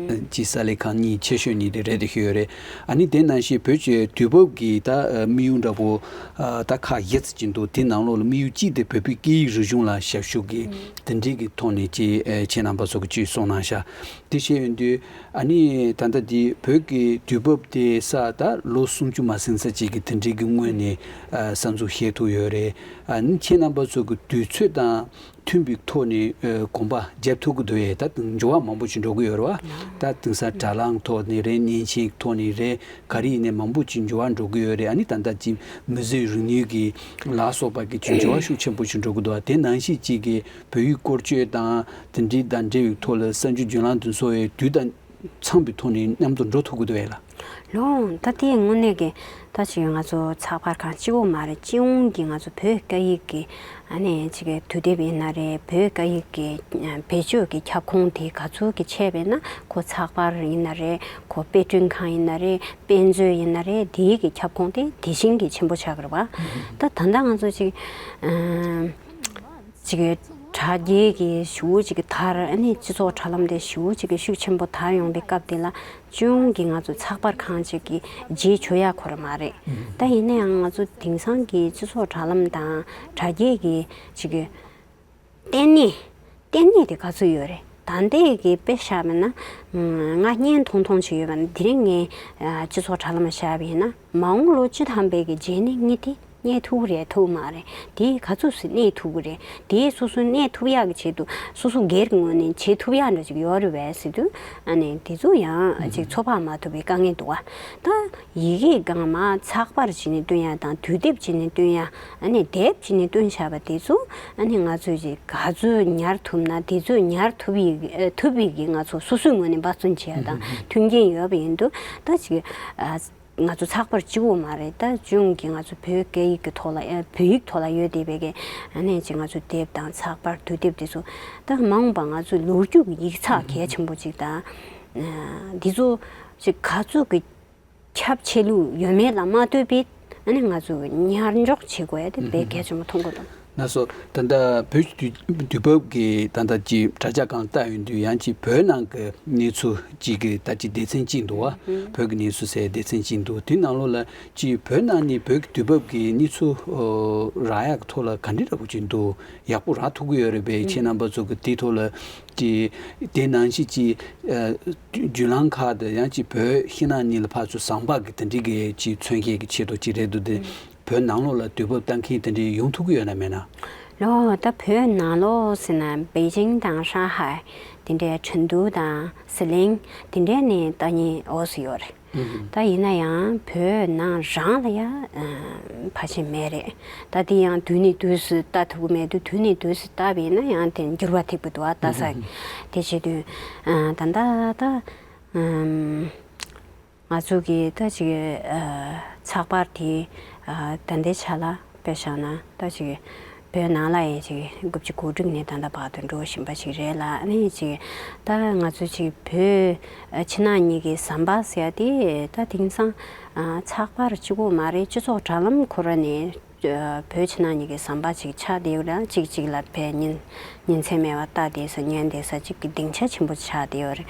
ཅིག་གསར་ལས་ཁང་གཉིས་ཆེ་ཤོས་གཉིས་དེ་རེད་དེ་ཤོད་ཡོད་རེད། ཨ་ནི་དེ་ནང་བཞིན་བོད་ཀྱི་དུས་བབ་ཀྱི་ད་ཨ་དམིགས་ཡུལ་འདྲ་པོ་ཨ་ད་ཁག་བཞི་ཙམ་ཅིག་འདུག་དེ་ནང་ལོགས་ལ་དམིགས་ཡུལ་གཅིག་དེ་བོད་པའི་སྐད་ཡིག་རིག་གཞུང་ལ་ཞབས་ཞུ་གི་དེ་འདྲའི་གི་ཐོག་ནས་ཅིག་ཨ་ཁྱེད་རྣམ་པ་ཚོ་གི་ཅིག་གསུངས་གནང་ཤག་དེ་བཤད་ཡོང་དུས། ཨ་ནི་ད་ལྟ་འདི་བོད་ཀྱི་དུས་བབ་དེ་ས་ད་ལོ་སུམ་ཅུ་མ་ཟིན་ས་ཅིག་གི་དེ་འདྲའི་གི་སྔོན་ནས་ཨ་གསར་འཛུགས་བྱེད་ཐུབ་ཡོད་རེད། ཨ་ནི་ཁྱེད་རྣམ་པ་ཚོ་གི་དུས་ཚོད་དང་མཐུན་པའི་ཐོག་ནས་ཨ་གོམ་པ་རྒྱབ་ཐུབ་ཀྱི་འདུག་ཨེ། ད་དུང་འགྱུར་བ་མང་པོ་ཞིག་འགྲོ་གི་ཡོད་རེད་བ། ད་དེང་སང་དྲ་ལམ་ཐོག་ནས་རེད། མཉེན་ཆས་ཐོག་ནས་རེད། ག་རེ་ཡིན་ནའི་མང་པོ་ཞིག་འགྱུར་བ་འགྲོ་གི་ཡོད་རེད། ཨ་ནི་ད་ལྟ་ཅིག་མི་བཟོས་རིག་ནུས་ཀྱི་ལ་སོགས་པ་གི་ཅིག་འགྱུར་བ་ཤུགས་ཆེན་པོ་ཞིག་འགྲོ་གི་འདུག་བ། དེ་ནང་བཞིན་ཅིག་གི་བོད་ཡིག་བཀོལ་སྤྱོད་དང་དེ་འདྲའི་དང་འབྲེལ་བའི་ཐོག་ལ་གསར་འགྱུར་བརྒྱུད་ལམ་དེ་ཚོ་ཡི་དུས་དང་འཚམས་པའི་ཐོག་ནས་མཉམ་དུ་འགྲོ་ཐུབ་ཀྱི་འདུག་ཨེ་ལགས། ལོ། ད་དེ་དངོས་གནས་ཀྱི་ ད་ཅིག་ང་ཚོ་ཚགས་པར་ཁང་གཅིག་པོ་མ་རེད། སྤྱི་ཡོངས་ཀྱི་ང་ཚོ་བོད་སྐད་ཡིག་གི་ཨ་ནི་ཅིག་དུས་དེབ་ཡིན་ན་རེད། བོད་སྐད་ཡིག་གི་ཨ་བེད་སྤྱོད་ཀྱི་ཁྱབ་ཁོངས་དེ་ག་ཚོད་ཀྱི་ཆད་པས་ན་ཁོ་ཚགས་པར་ཡིན་ན་རེད། ཁོ་དཔེ་སྐྲུན་ཁང་ཡིན་ན་རེད། དཔེ་མཛོད་ཡིན་ན་རེད། དེའི་གི་ཁྱབ་ཁོངས་དེ་དེ་བཞིན་གྱི་ཆེན་པོ་ཆགས་ཀྱི་རེད་བ། ད་ད་ལྟ་ང་ཚོ་ཅིག་ཨ། ཅིག་དྲ་རྒྱའི་གི་ཞེ་པོ་ཅིག་གི་དར། ཨ་ནི་སྤྱི་ཚོགས་དྲ་ལམ་དེ་ཞེ་པོ་ཅིག་གི་ཤུགས་ཆེན་པོ་དར་ཡོང་པའི་སྐབས་དེ་ལ་སྤྱི་ཡོངས་ཀྱི་ང་ཚོ་ཚགས་པར་ཁང་ཅིག་གི་རྗེས་ཆོད་ཡག་ཁོ་ར་མ་རེད། ད་ཡིན་ན་ཡང་ང་ཚོ་དེང་སང་གི་སྤྱི་ཚོགས་དྲ་ལམ་དང་དྲ་རྒྱའི་གི་ཅིག་གི་ལྟེ་གནས། ལྟེ་གནས་དེ་ག་ཚོད་ཡོད་རེད། ད་ལྟའི་གི་དཔེ་བཞག་པ་ན། ང་བརྙན་ཐུང་ཐུང་ཅིག་ཡོད་པ་ན། དེ་རིང་ངས་སྤྱི་ཚོགས་དྲ་ལམ་བཞག་པ་ཡིན་ན། མ་འོངས་ལོ་བཅུ་ཐམ་པའི་གི་རྗེས་ནས་ངས་དེ་རྙེད་ཐུབ་ཀྱི་རེད་ཐུབ་མ་རེད། དེ་ག་ཚོད་ཅིག་གནས་ཐུབ་ཀྱི་རེད། དེ་སོ་སོ་གནས་ཐུབ་ཡག་གི་ཆེད་དུ་སོ་སོ་སྒེར་གྱི་ངོས་ནས་བྱེད་ཐུབ་ཡག་འདྲ་ཅིག་ཡོད་རེད་པས་ཟེར་དུས། ཨ་ནི་དེ་ཚོ་ཡང་ཅིག་ཚོད་དཔག་མ་ཐུབ་པའི་དཀའ་ངལ་འདུག་བ། ད་ཡི་གེ་སྒང་མ་ཚགས་པར་བྱས་ནས་སྟོན་ཡག་དང་དུས་དེབ་བྱས་ནས་སྟོན་ཡག་ཨ་ནི་དེབ་བྱས་ནས་སྟོན་བཞག་པ་དེ་ཚོ་ཨ་ནི་ང་ཚོས་ཅིག་ག་ཚོད་ཉར་ཐུབ་ན། དེ་ཚོད་ཉར་ཐུབ་ཡི་ཨ་ཐུབ་པའི་གི་ང་ཚོ་སོ་སོའི་ངོས་ནས་འབད་བརྩོན་བྱེད་ཡག་དང་མཐུན་རྐྱེན་ཡོད་པ་ཡིན་དུས། ད་ཅིག་ཨ་ང་ཚོ་ཚགས་པར་གཅིག་པོ་མ་རེད། ད་སྤྱི་ཡོངས་ཀྱི་ང་ཚོ་བོད་སྐད་ཡིག་གི་ཐོག་ལ། ཨ་བོད་ཡིག་ཐོག་ལ་ཡོད་བསྡད་པའི་གི་ཨ་ནི་ཅིག་ང་ཚོ་དེབ་དང་ཚགས་པར་དུས་དེབ་དེ་ཚོ། ད་མ་འོངས་པ་ང་ཚོ་ལོ་རྒྱུས་ཀྱི་ཡིག་ཚགས་གལ་ཆེན་པོ་ཅིག་དང་། ཨ་འདི་ཚོ་ཅིག་ག་ཚོད་ཀྱི་ཁྱབ་ཆེ་ལུགས་ཡོད་མེད་ལ་མ་ལྟོས་པའི་ཨ་ནི་ང་ཚོས་ཉར་འཇོག་བྱེད་དགོས་ཡ་དེ་དཔེ་གལ་ཆེན་པོ་མཐོང་གི་འདུག་ན་སོ། ད་ལྟ་བོད་ཀྱི་དུས་དུས་བབ་ཀྱི་ད་ལྟ་ཀྱི་དྲ་རྒྱ་སྒང་ལྟ་ཡོང་དུས། ཡང་ཅིག་བོད་ནང་གི་གནས་ཚུལ་ཅིག་གི་ད་ཅིག་སྡེ་ཚན་གཅིག་འདུག་བ། བོད་ཀྱི་གནས་ཚུལ་ཟེར་སྡེ་ཚན་གཅིག་འདུག་དེའི་ནང་ལོགས་ལ་ཅིག་བོད་ནང་ནས་བོད་ཀྱི་དུས་བབ་ཀྱི་གནས་ཚུལ་རག་ཡག་གི་ཐོག་ལ་ག་འདྲ་འདྲ་པོ་ཅིག་འདུག་ཡག་པོ་རག་ཐུབ་ཀྱི་ཡོད་རེད་པས། ཁྱེད་རྣམ་པ་ཚོ་གི་དེའི་ཐོག་ལ་ཅིག་དེ་ནང་བཞིན་ཅིག་ཨ་བརྒྱུད་ལམ་ཁག་དང་ཡང་ཅིག་བོད་ཕྱི་ནང་གཉིས་ལ་ཕར་ཚུར་ཟམ་པ་གི་དེ་འདྲའི་གི་ཅིག་མཚོན་མཁན་གྱི་ཆེད་དུ་ཅིག་རེད་འདུག་སྟེ། བོད་ནང་ལོགས་ལ་དུས་བབ་ལྟ་མཁན་དེ་འདྲའི་ཡོང་ཐུབ་ཀྱི་ཡོད་ན་མེད་ན། ལོ། ད་བོད་ནང་ལོགས་ཟེར་ན་པེ་ཅིང་དང་ཧྲང་ཧའེ། དེ་འདྲའི་ཁྲིན་ཏུའུ་དང་ཟི་ལིང་། དེ་འདྲའི་ནས་ལྟ་མཁན་འོ་ཙམ་ཡོད་རེད། ད་ཡིན་ན་ཡང་བོད་ནང་རང་ལ་ཡ་ཕལ་ཆེར་མེད་རེད། ད་དེ་ཡང་དུས་ནས་དུས་སུ་ལྟ་ཐུབ་ཀྱི་མེད་དུས། དུས་ནས་དུས་སུ་ལྟ་བས་ན་ཡང་དེ་འགྱུར་བ་ཐེབས་ཀྱི་འདུག་བ། ལྟ་ས་དེ་བྱེད་དུས་ད་ལྟ་ད། ང་ཚོ་གི་ད་ཅིག་ཨ་ཚགས་པར་དེ་ཨ་ད་ལྟའི་ཆ་ལ་དཔེ་བཞག་ན། ད་ཅིག་བོད་ནང་ལ་ཡང་ཅིག་དགུ་བཅུ་གོ་དྲུག་ནས་ད་ལྟ་བར་དུ་འགྲོ་བཞིན་པ་ཞིག་རེད་ལ། ཨ་ནི་ཅིག་ད་ང་ཚོ་ཅིག་བོད་ཨ་ཕྱི་ནང་གཉིས་ཀྱི་ཟམ་པ་ཟེར་ཡ་དེ་ད་དེང་སང་ཨ་ཚགས་པར་གཅིག་པོ་མ་རེད། སྤྱི་ཚོགས་དྲ་ལམ་ཁོ་ར་ནས་བོད་ཕྱི་ནང་གཉིས་ཀྱི་ཟམ་པ་ཅིག་ཆགས་བསྡད་ཡོད་ར། གཅིག་གཅིག་ལ་ཕར་ཉིན་ཉིན་མཚན་མེད་པར་ལྟ་བསྡད་ས། ཉན་བསྡད་ས་ཅིག་གི་སྡིངས་ཆ་ཆེན་པོ་ཆགས་བསྡད་ཡོད་རེད།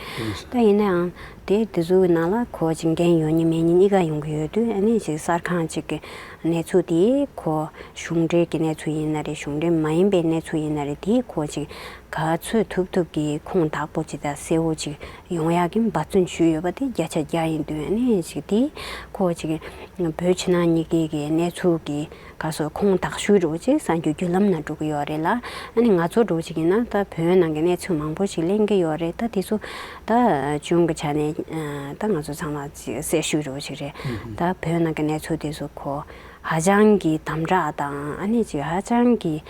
ད་ཡིན་ནའང་དེ་དེ་ཚོའི་ནང་ལ་ཁོ་ཅིག་འགན་ཡོད་མཁན་མེད་མཁན་གཉིས་ཀ་ཡོང་གི་ཡོད་དུས། ཨ་ནི་ཅིག་གསར་ཁང་ཅིག་གི་གནས་ཚུལ་དེ་ཁོ་གཞུང་འབྲེལ་གྱི་གནས་ཚུལ་ཡིན་ན་རེད། གཞུང་འབྲེལ་མ་ཡིན་པའི་གནས་ཚུལ་ཡིན་ན་རེད། དེ་ཁོ་ཅིག་ག་ཚོད་ཐུབ་ཐུབ་ཀྱིས་ཁུངས་དག་པོ་ཅིག་དང་གསལ་བོ་ཅིག་ཡོང་ཡག་གི་འབད་བརྩོན་ཞུས་ཡོད་པ་དེ་བརྒྱ་ཆ་བརྒྱ་ཡིན་དུས། ཨ་ནི་ཅིག་དེ་ཁོ་ཅིག་བོད་ཕྱི་ནང་གཉིས་ཀའི་གི་གནས་ཚུལ་གྱི་ག་སོ་ཁུངས་དག་ཤོས་འདྲ་བོ་ཅིག་གསར་འགྱུར་བརྒྱུད་ལམ་ནང་འགྲོ་གི་ཡོད་རེད་ལ། ཨ་ནི་ང་ཚོ་འདྲ་བོ་ཅིག་ཡིན་ན་ད་བོད་ནང་གི་གནས་ཚུལ་མང་པོ་ཞིག་གླེང་གི་ཡོད་རེད། ད་དེ་ཚོ་ད་གཞུང་གི་ཆ་ནས་ཨ་ད་ང་ཚོ་ཚང་མ་ཅིག་གསལ་ཤོས་འདྲ་བོ་ཅིག་རེད། ད་བོད་ནང་གི་གནས་ཚུལ་དེ་ཚོ་ཁོ་ཧ་ཅང་གི་དམ་དྲག་དང་། ཨ་ནི་ཅིག་ཧ་ཅང་གི་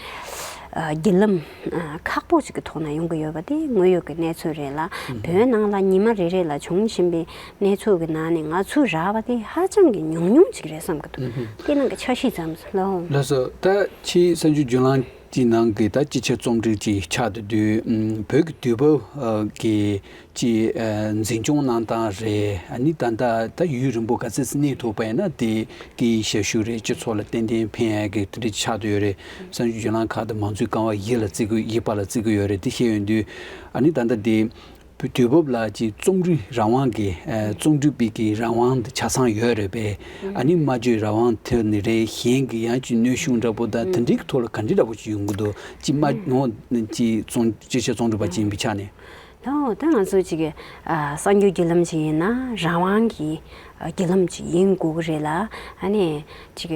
ཨ་བརྒྱུད་ལམ་ཨ་ཁག་པོ་ཅིག་གི་ཐོག་ནས་ཡོང་གི་ཡོད་པ་དེ་དངོས་ཡོད་ཀྱི་གནས་ཚུལ་རེད་ལ། བོད་ནང་ལ་ཉི་མ་རེ་རེ་ལ་བྱུང་བཞིན་པའི་གནས་ཚུལ་གྱི་ནང་ནས་ང་ཚོས་རག་པ་དེ་ཧ་ཅང་གི་ཉུང་ཉུང་ཅིག་རེད་བསམ་གྱི་འདུག་དེ་ནང་གི་ཆ་ཤས་ཙམ་ལ། ལགས་སོ། ད་ཕྱིའི་གསར་འགྱུར་བརྒྱུད་ལམ་གྱི་ནང་གི་ད་སྤྱི་ཁྱབ་རྩོམ་སྒྲིག་ཅིག་ཆགས་བསྡད་དུས། ཨམ་བོད་ཀྱི་དུས་བབ་ཨ་གི་ཅིག་ཨ་འཛིན་སྐྱོང་གནང་སྟངས་རེད། ཨ་ནི་ད་ལྟ་ད་ཡུན་རིང་པོ་ག་ཚོད་ཙམ་གནས་ཐུབ་པ་ཡིན་ན། དེ་གི་ཞབས་ཞུ་རེད། སྤྱི་ཚོགས་ལ་ཏན་ཏན་ཕན་ཡག་གི་དེ་འདྲ་ཆགས་བསྡད་ཡོད་རེད། གསར་འགྱུར་བརྒྱུད་ལམ་ཁག་དང་མང་གཙོའི་ཀ་བ་བཞི་ལ་བརྩི་གི། བཞི་པ་ལ་བརྩི་གི་ཡོད་རེད། དེ་བཤད་ཡོང་དུས། ཨ་ནི་ད་ལྟ་དེ་དུས་བབ་ལ་ཅིག་རྩོམ་རིག་རང་དབང་གི་ཨ་རྩོམ་སྒྲིག་པའི་གི་རང་དབང་དེ་ཆ་ཚང་ཡོད་རེད་པས། ཨ་ནི་སྨྲ་བརྗོད་རང་དབང་དེ་ནི་རེད། གཞན་གྱི་ཡང་ཅིག་གནོན་ཤུགས་འདྲ་པོ་དང་དེ་འདྲའི་གི་ཐོག་ལ་ག་འདྲ་འདྲ་པོ་ཅིག་ཡོང་གི་འདུག་ཅིག་སྨྲ་ངོ་ཅིག་རྩོམ་སྤྱི་ཁྱབ་རྩོམ་སྒྲིག་པ་ཅིག་ཡིན་པའི་ཆ་ནས། ལགས། ད་ང་ཚོ་ཅིག་ཨ་གསར་འགྱུར་བརྒྱུད་ལམ་ཅིག་ཡིན་ན་རང་དབང་གི་ཨ་བརྒྱུད་ལམ་ཅིག་ཡིན་དགོས་ཀྱི་རེད་ལ། ཨ་ནི་ཅིག་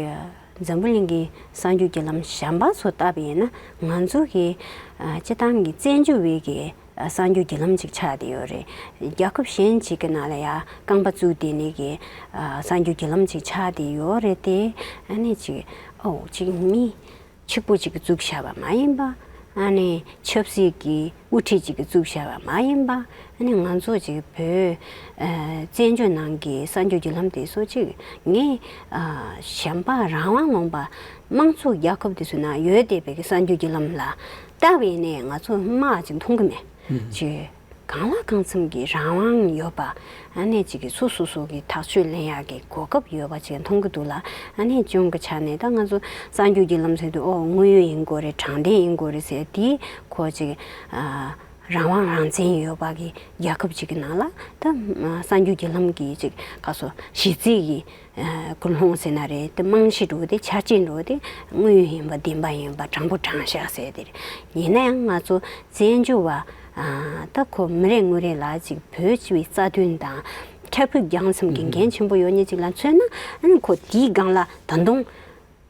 འཛམ་བུ་གླིང་གི་གསར་འགྱུར་བརྒྱུད་ལམ་གཞན་པ་ཚོ་ལྟ་བུ་ཡིན་ན། ང་ཚོ་གི་ཨ་སྤྱི་བཏང་གི་བཙན་བྱོལ་བའི་གི་ཨ་གསར་འགྱུར་བརྒྱུད་ལམ་ཅིག་ཆགས་བསྡད་ཡོད་རེད། རྒྱལ་ཁབ་གཞན་ཅིག་གི་ནང་ལ་ཡ་རྐང་པ་བཙུགས་བསྡད་ནས་གི་ཨ་གསར་འགྱུར་བརྒྱུད་ལམ་ཅིག་ཆགས་བསྡད་ཡོད་རེད་དེ། ཨ་ནི་ཅིག་ཨོ་ཅིག་མི་གཅིག་པུ་གཅིག་གིས་བཙུགས་བཞག་པ་མ་ཡིན་པ། ཨ་ནི་ཆབ་སྲིད་ཀྱི་དབུ་ཁྲིད་ཅིག་གིས་བཙུགས་བཞག་པ་མ་ཡིན་པ། ཨ་ནི་ང་ཚོ་ཅིག་བོད་ཨ་བཙན་བྱོལ་ནང་གི་གསར་འགྱུར་བརྒྱུད་ལམ་དེ་ཚོ་ཅིག་ངས་ཨ་གཞན་པ་རང་དབང་ལུང་པ་དམངས་གཙོ་རྒྱལ་ཁབ་དེ་ཚོའི་ནང་ཡོད་བསྡད་པའི་གི་གསར་འགྱུར་བརྒྱུད་ལམ་ལ་བལྟས་པ་ཡིན་ནའི་ང་ཚོ་དམག་ཅིག་མཐོང་གི་མེད། ཅིག་གང་ལ་གང་འཚམ་གྱི་རང་དབང་ཡོད་པ། ཨ་ནི་ཅིག་གི་སོ་སོ་སོ་གི་ཐག་གཅོད་ལེན་ཡག་གི་གོ་སྐབས་ཡོད་པ་ཅིག་མཐོང་གི་འདུག་ལ། ཨ་ནི་གཅིག་གི་ཆ་ནས་ད་ང་ཚོ་གསར་འགྱུར་བརྒྱུད་ལམ་ཟེར་དུས་ཨོ་དངོས་ཡོད་ཡིན་དགོས་རེད། དྲང་བདེན་ཡིན་དགོས་རེད་ཟེར་དེ་ཁོ་ཅིག་ཨ་རང་དབང་རང་བཙན་ཡོད་པ་གི་རྒྱལ་ཁབ་ཅིག་གི་ནང་ལ་ད་གསར་འགྱུར་བརྒྱུད་ལམ་གྱི་ཅིག་ག་སོ་གཞི་རྩའི་གི་ཨ་ཀུན་སློང་ཟེར་ན་རེད། དེ་རྨང་གཞི་འགྲོ་དེ་ཆ་རྐྱེན་འགྲོ་དེ་དངོས་ཡོད་ཡིན་པ་བདེན་པ་ཡིན་པ་དྲང་པོ་དྲང་བཞག་ཟེར་དེ་རེད། ཡིན་ན་ཡང་ང་ཚོ་བཙན་བྱོལ་བ་ཨ་ད་ཁོ་མི་རེ་ངོ་རེ་ལ་ཅིག་བོད་སྤྱི་པའི་རྩ་དོན་དང་འཕྲལ་ཕུགས་རྒྱང་མཚམས་ཀྱི་འགན་ཆེན་པོ་ཡོད་མཁན་ཅིག་ལ་མཚོན་ན། ཨ་ནི་ཁོ་དེའི་སྒང་ལ་ད་དུང་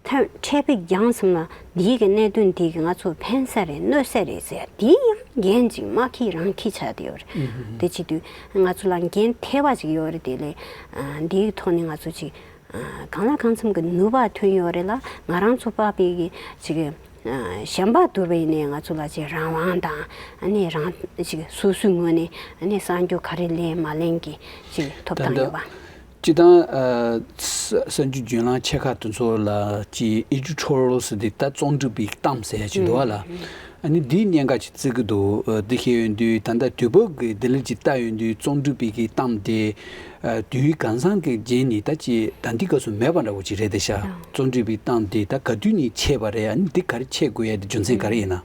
ཐ་འཕྲལ་ཕུགས་རྒྱང་མཚམས་ལ་འདིའི་གི་གནད་དོན་འདི་གི་ང་ཚོ་ཕན་ས་རེད་གནོད་ས་རེད་ཟེར་དེ་ཡང་འགན་ཅིག་མ་འཁྱེར་རང་འཁྱེར་ཆགས་བསྡད་ཡོད་རེད། དེ་བྱེད་དུས་ང་ཚོ་ལ་འགན་ཐེ་བ་ཅིག་ཡོད་རེད། དེ་ལས་ཨ་འདིའི་ཐོག་ནས་ང་ཚོ་ཅིག་ཨ་གང་ལ་གང་འཚམ་གྱི་ནུས་པ་ཐོན་ཡོད་རེད་ལ། ང་རང་ཚོ་དཔག་པའི་གི་ཅིག་ཨ་གཞན་པ་བསྡུར་བ་ཡིན་ནའི་ང་ཚོ་ལ་ཅིག་རང་དབང་དང་ཨ་ནི་རང་ཅིག་སོ་སོའི་ངོས་ནས་ཨ་ནི་གསར་འགྱུར་ག་རེ་ལེན་མ་ལེན་གྱི་ཅིག་ཐོབ་ཐང་ད་ཡོད་པ། སྤྱི་བཏང་ཨ་ས་གསར་འགྱུར་བརྒྱུད་ལམ་ཆེ་ཁག་དེ་ཚོ་ལ་ཅིག་ཨེ་ཌི་ཊོ་རི་ཡལ་ཟེར་དེ་ད་རྩོམ་སྒྲིག་པའི་གཏམ་ཟེར་ཡ་ཅིག་འདུག་བ་ལ། ཨ་ནི་འདིའི་གནད་འགག་ཅིག་བརྩི་གི་འདུག་ཨ་འདི་ཤེས་ཡོང་དུས་ད་ལྟ་དུས་བབ་ཀྱི་འདི་ལ་ཅིག་ལྟ་ཡོང་དུས་རྩོམ་སྒྲིག་པའི་གི་གཏམ་དེ་ཨ་དུས་གང་ཟང་གི་རྗེས་ནས་ད་ཅིག་ད་འདི་སྐབས་སུ་མེད་པ་འདྲ་བོ་ཅིག་རེད་དེ་ཤག་རྩོམ་སྒྲིག་པའི་གཏམ་དེ་ད་ག་དུས་ནས་ཆད་པ་རེད། ཨ་ནི་འདི་ག་རེ་ཆད་དགོས་ཡ་དེ་རྒྱུ་མཚན་ག་རེ་ཡིན་ན།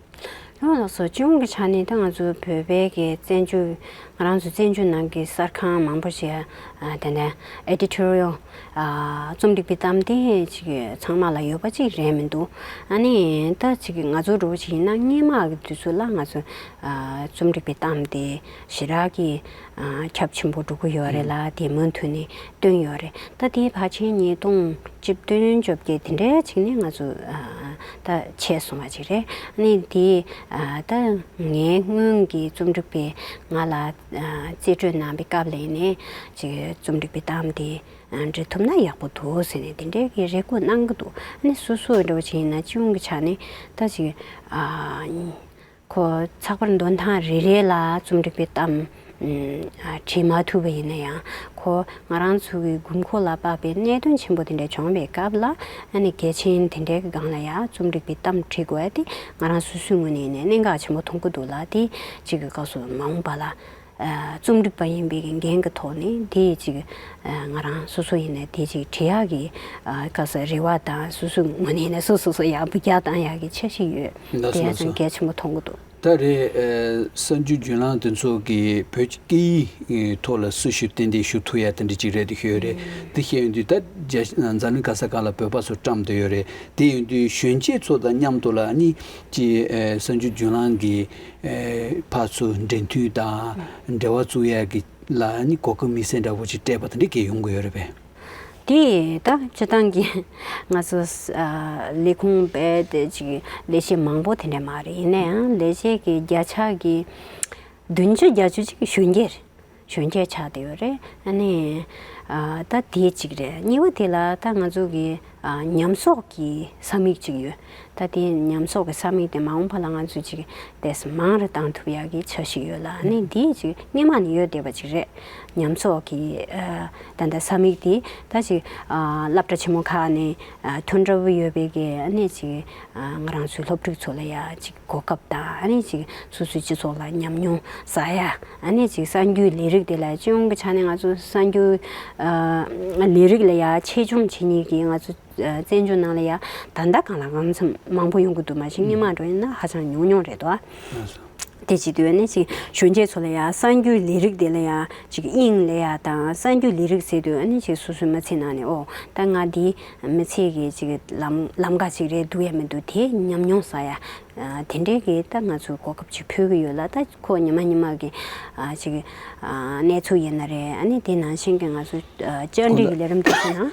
ལགས་སོ། སྤྱི་ཡོངས་ཀྱི་ཆ་ནས་ད་ང་ཚོ་བོད་པའི་གི་བཙན་བྱོལ་ང་རང་ཚོ་བཙན་བྱོལ་ནང་གི་གསར་ཁང་མང་པོ་ཞིག་ཨ་དེ་ནས་ཨེ་ཌི་ཊོ་རི་ཡལ་ཨ་རྩོམ་སྒྲིག་པའི་གཏམ་དེ་ཅིག་ཚང་མ་ལ་ཡོད་པ་ཅིག་རེད་མི་འདུག་ཨ་ནི་ད་ཅིག་ང་ཚོ་འདྲ་བོ་ཅིག་ཡིན་ན་སྔོན་མ་གི་དུས་ཚོད་ལ་ང་ཚོ་ཨ་རྩོམ་སྒྲིག་པའི་གཏམ་དེ་ཞེ་དྲག་གི་ཨ་ཁྱབ་ཆེན་པོ་འགྲོ་གི་ཡོད་རེད་ལ། དེ་མུ་མཐུད་ནས་བཏོན་ཡོད་རེད། ད་དེའི་ཕལ་ཆེར་ཉིས་སྟོང་བཅུ་བདུན་བཅོ་བརྒྱད་དེ་འདྲའི་ཅིག་ནས་ང་ཚོ་ཨ་ད་ཆད་སོང་བ་ཅིག་རེད། ཨ་ནི་དེ་ཨ་ད་ངའི་སྔོན་གྱི་རྩོམ་སྒྲིག་པས་ང་ལ་ཨ་རྩིས་སྤྲོད་གནང་བའི་སྐབས་ལ་ཡིན་ནའི་ཅིག་རྩོམ་སྒྲིག་པའི་གཏམ་དེ་ཨ་འབྲི་ཐུབ་ན་ཡག་པོ་འདུག་ཟེར་ནས་དེ་འདྲའི་གི་རེ་སྐུལ་གནང་གི་འདུག་ཨ་ནི་སོ་སོ་འདྲ་བོ་ཅིག་ཡིན་ན་སྤྱི་ཡོངས་ཀྱི་ཆ་ནས་ད་ཅིག་ཨ་ཁོ་ཚགས་པར་འདོན་ཐེངས་རེ་རེ་ལ་རྩོམ་སྒྲིག་པའི་གཏམ་ཨ་བྲིས་མ་ཐུབ་པ་ཡིན་ན་ཡང་། ཁོ་ང་རང་ཚོ་གི་དགོས་མཁོ་ལ་དཔག་པའི་གནད་དོན་ཆེན་པོ་དེ་འདྲ་བྱུང་བའི་སྐབས་ལ་ཨ་ནི་གལ་ཆེན་དེ་འདྲའི་གི་སྒང་ལ་ཡང་རྩོམ་སྒྲིག་པའི་གཏམ་བྲིས་དགོས་ཡ་དེ་ང་རང་སོ་སོའི་ངོས་ནས་ཡིན་ནའི་གནད་འགག་ཆེན་པོ་མཐོང་གི་འདུག་ལ། དེ་གཅིག་གི་སྐབས་སུ་མ་འོངས་པ་ལ་ཨ་རྩོམ་སྒྲིག་པ་ཡིན་པའི་གི་འགན་གི་ཐོག་ནས་དེ་གཅིག་ཨ་ང་རང་སོ་སོ་ཡིན་ནའི་དེ་གཅིག་བྲིས་ཡག་གི་ཨ་ག་ས་རེ་བ་དང་། སོ་སོའི་ངོས་ནས་ཡིན་ནའི་སོ་སོ་སོ་ཡག་པོ་རྒྱག་བཏང་ཡག་གི་འཆར་གཞི་ཡོད། ལགས་སོ། དེ་ཡང་ལགས་ཙམ་གལ་ཆེན་པོ་མཐོང་གི་འདུག་ད་རེས་ཨ་གསར་འགྱུར་བརྒྱུད་ལམ་དེ་ཚོ་གི་བོད་ཀྱི་སྐད་ཡིག་ཐོག་ལ་སྲི་ཞུ་ཏན་ཏན་ཞུ་ཐུབ་ཡ་དེ་འདྲ་ཅིག་རེད་དེ་ཤོད་རེད། དེ་བཤད་ཡོང་དུས་ད་རྒྱ་འཛམ་གླིང་ག་ས་ག་ལ་བོད་པ་ཚོ་བཀྲམ་བསྡད་ཡོད་རེད། དེ་ཡོང་དུས་གཞོན་སྐྱེས་ཚོ་དང་མཉམ་དུ་ལ་ཨ་ནི་ཅིག་ཨ་གསར་འགྱུར་བརྒྱུད་ལམ་གི་ཨ་ཕར་ཚུར་འབྲེལ་མཐུད་དང་འབྲེལ་བ་བཙུགས་ཡ་གི་ལ་ཨ་ནི་གོ་སྐབས་དམིགས་བསལ་འདྲ་བོ་ཅིག་སྤྲད་པ་དེ་འདྲ་གས་ཡོང་གི་ཡོད་རེད་པས། དེ་ད་སྤྱིར་བཏང་གི་ང་ཚོ་ཨ་ལས་ཁུངས་རྦད་དེ་ཅིག་ལས་བྱེད་མང་པོ་དེ་འདྲ་མ་རེད། ཡིན་ན་ཡང་ལས་བྱེད་ཀྱི་བརྒྱ་ཆ་གི་བདུན་ཅུ་བརྒྱད་ཅུ་ཅིག་གཞོན་སྐྱེས་རེད། གཞོན་སྐྱེས་ཆགས་བསྡད་ཡོད་རེད། ཨ་ནི་ཨ་ད་དེ་གཅིག་རེད། གཉིས་པ་དེ་ལ་ད་ང་ཚོ་གི་ཨ་ཉམས་གསོག་གི་ས་མིག་ཅིག་ཡོད། ད་དེ་ཉམས་གསོག་གི་ས་མིག་དེ་མ་འོངས་པ་ལ་ང་ཚོས་ཅིག་ཏོག་ཙམ་མང་རུ་བཏང་ཐུབ་ཡག་གི་འཆར་གཞི་ཡོད་ལ། ཨ་ནི་འདི་ཅིག་སྔོན་མ་ནས་ཡོད་བསྡད་པ་ཅིག་རེད། ཉམས་གསོག་གི་ཨ་ད་ལྟ་ས་མིག་དེ་ད་ཅིག་ཨ་སློབ་གྲྭ་ཆེན་མོ་ཁག་ནས་ཨ་ཐོན་གྲབས་ཡོད་པའི་གི་ཨ་ནི་ཅིག་ཨ་ང་རང་ཚོའི་སློབ་ཕྲུག་ཚོ་ལ་ཡ་ཅིག་གོ་སྐབས་དང་། ཨ་ནི་ཅིག་སོ་སོའི་སྤྱི་ཚོགས་ལ་ཉམས་མྱོང་བསགས་ཡ། ཨ་ནི་ཅིག་གསར་འགྱུར་ལས་རིགས་དེ་ལ་སྤྱི་ཡོངས་ཀྱི་ཆ་ནས་ང་ཚོ་གསར་འགྱུར་ཨ་ལས་རིགས་ལ་ཡ་ཆེད་སྦྱོང་བྱེད་མཁན་གྱི་ང་ཚོ་ཨ་བཙན་བྱོལ་ནང་ལ་ཡ་ད་ལྟ་གང་ལ་གང་འཚམ་མང་པོ་ཡོང་གི་འདུག་མ་གཞི་སྔོན་མ་འདྲ་ཡིན་ན་ཧ་ཅང་ཉུང་ཉུང་རེད་དོ། དེ་བྱེད་དུས་ནི་ཅིག་གཞོན་སྐྱེས་ཚོ་ལ་ཡ་གསར་འགྱུར་ལས་རིགས་དེ་ལ་ཡ་ཅིག་དབྱིངས་ལེན་ཡ་དང་། གསར་འགྱུར་ལས་རིགས་ཟེར་དུས་ཨ་ནི་ཅིག་སོ་སོའི་མི་ཚེ་ནང་ནས་ཨོ་ད་ང་འདི་མི་ཚེ་གི་ཅིག་ལམ་ལམ་ཁ་ཅིག་རེད་འདུག་ཡ་མི་འདུག་དེ་ཉམས་མྱོང་བསགས་ཡ། ཨ་དེ་འདྲའི་གི་ད་ང་ཚོས་གོ་སྐབས་ཅིག་ཕུལ་གི་ཡོད་ལ། ད་ཁོ་ཉི་མ་ཉི་མ་གི་ཨ་ཅིག་ཨ་གནས་ཚུལ་ཡིན་ན་རེད། ཨ་ནི་དེ་ནང་བཞིན་གི་ང་ཚོ་ཨ་བཅར་འདྲི་གི་ལས་རིམ་དེ་ཚོ་ནང་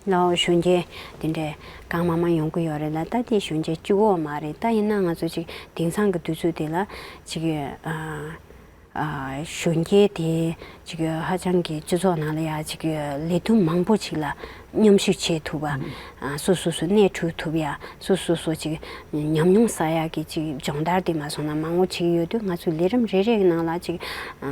ལའོ་གཞོན་སྐྱེས་དེ་འདྲས་གང་མང་མང་ཡོང་གི་ཡོད་རེད་ལ། ད་དེ་གཞོན་སྐྱེས་གཅིག་པོ་མ་རེད། ད་ཡིན་ན་ང་ཚོ་ཅིག་དེང་སང་གི་དུས་ཚོད་དེ་ལ་ཅིག་ཨ་ ཨ་གཞོན་སྐྱེས་དེ་ཅིག་ཧ་ཅང་གི་སྤྱི་ཚོགས་ནང་ལ་ཡ་ཅིག་ལས་དོན་མང་པོ་ཅིག་ལ་མཉམ་ཞུགས་བྱེད་ཐུབ་པ། ཨ་སོ་སོ་སོ་གནས་འཁྲུག་ཐུབ་ཡ། སོ་སོ་སོ་ཅིག་ཉམས་མྱོང་བསགས་ཡ་གི་ཅིག་སྦྱོང་བརྡར་དེ་མ་སོང་ན་མང་པོ་བྱེད་ཀྱི་ཡོད་དུས། ང་ཚོའི་ལས་རིམ་རེ་རེ་གི་ནང་ལ་ཅིག་ཨ་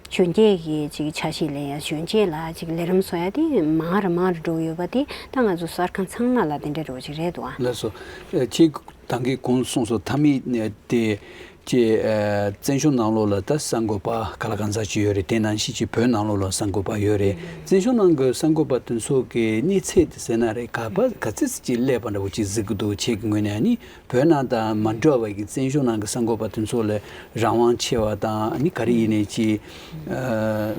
གཞོན་སྐྱེས་ཀྱི་ཅིག་ཆ་ཤས་ལེན་ཡ། གཞོན་སྐྱེས་ལ་ཅིག་ལས་རིམ་བཟོ་ཡ་དེ་མང་རུ་མང་རུ་འགྲོ་གི་ཡོད་པ་དེ་ད་ང་ཚོ་གསར་ཁང་ཚང་མ་ལ་དེ་འདྲ་འགྲོ་ཅིག་རེད་འདུག་ཨ། ལགས་སོ། ཨ་ཁྱེད་ད་གིན་གོང་གསུངས་སོང་། མཐའ་མའི་དེ་ཅེས། ཨ་བཙན་བྱོལ་ནང་ལོགས་ལ་ད་གསར་འགོད་པ་ག་ལ་གང་འཚམ་ཅིག་ཡོད་རེད། དེ་ནང་བཞིན་ཅིག་བོད་ནང་ལོགས་ལ་གསར་འགོད་པ་ཡོད་རེད། བཙན་བྱོལ་ནང་གི་གསར་འགོད་པ་དེ་ཚོ་གི་གནས་ཚད་དེ་ཟེར་ན་རེད། ག་པ་ག་ཚོད་ཅིག་སླེབས་པ་འདྲ་བོ་ཅིག་གཟིགས་ཀྱི་འདུག་ཁྱེད་ཀྱི་ངོས་ནས། ཨ་ནི་བོད་ནང་དང་མ་འདྲ་བའི་གི་བཙན་བྱོལ་ནང་གི་གསར་འགོད་པ་དེ་ཚོ་ལ་རང་དབང་ཆེ་བ་དང་། ཨ་ནི་ག་རེ་ཡིན་ནའི་ཅིག་ཨ་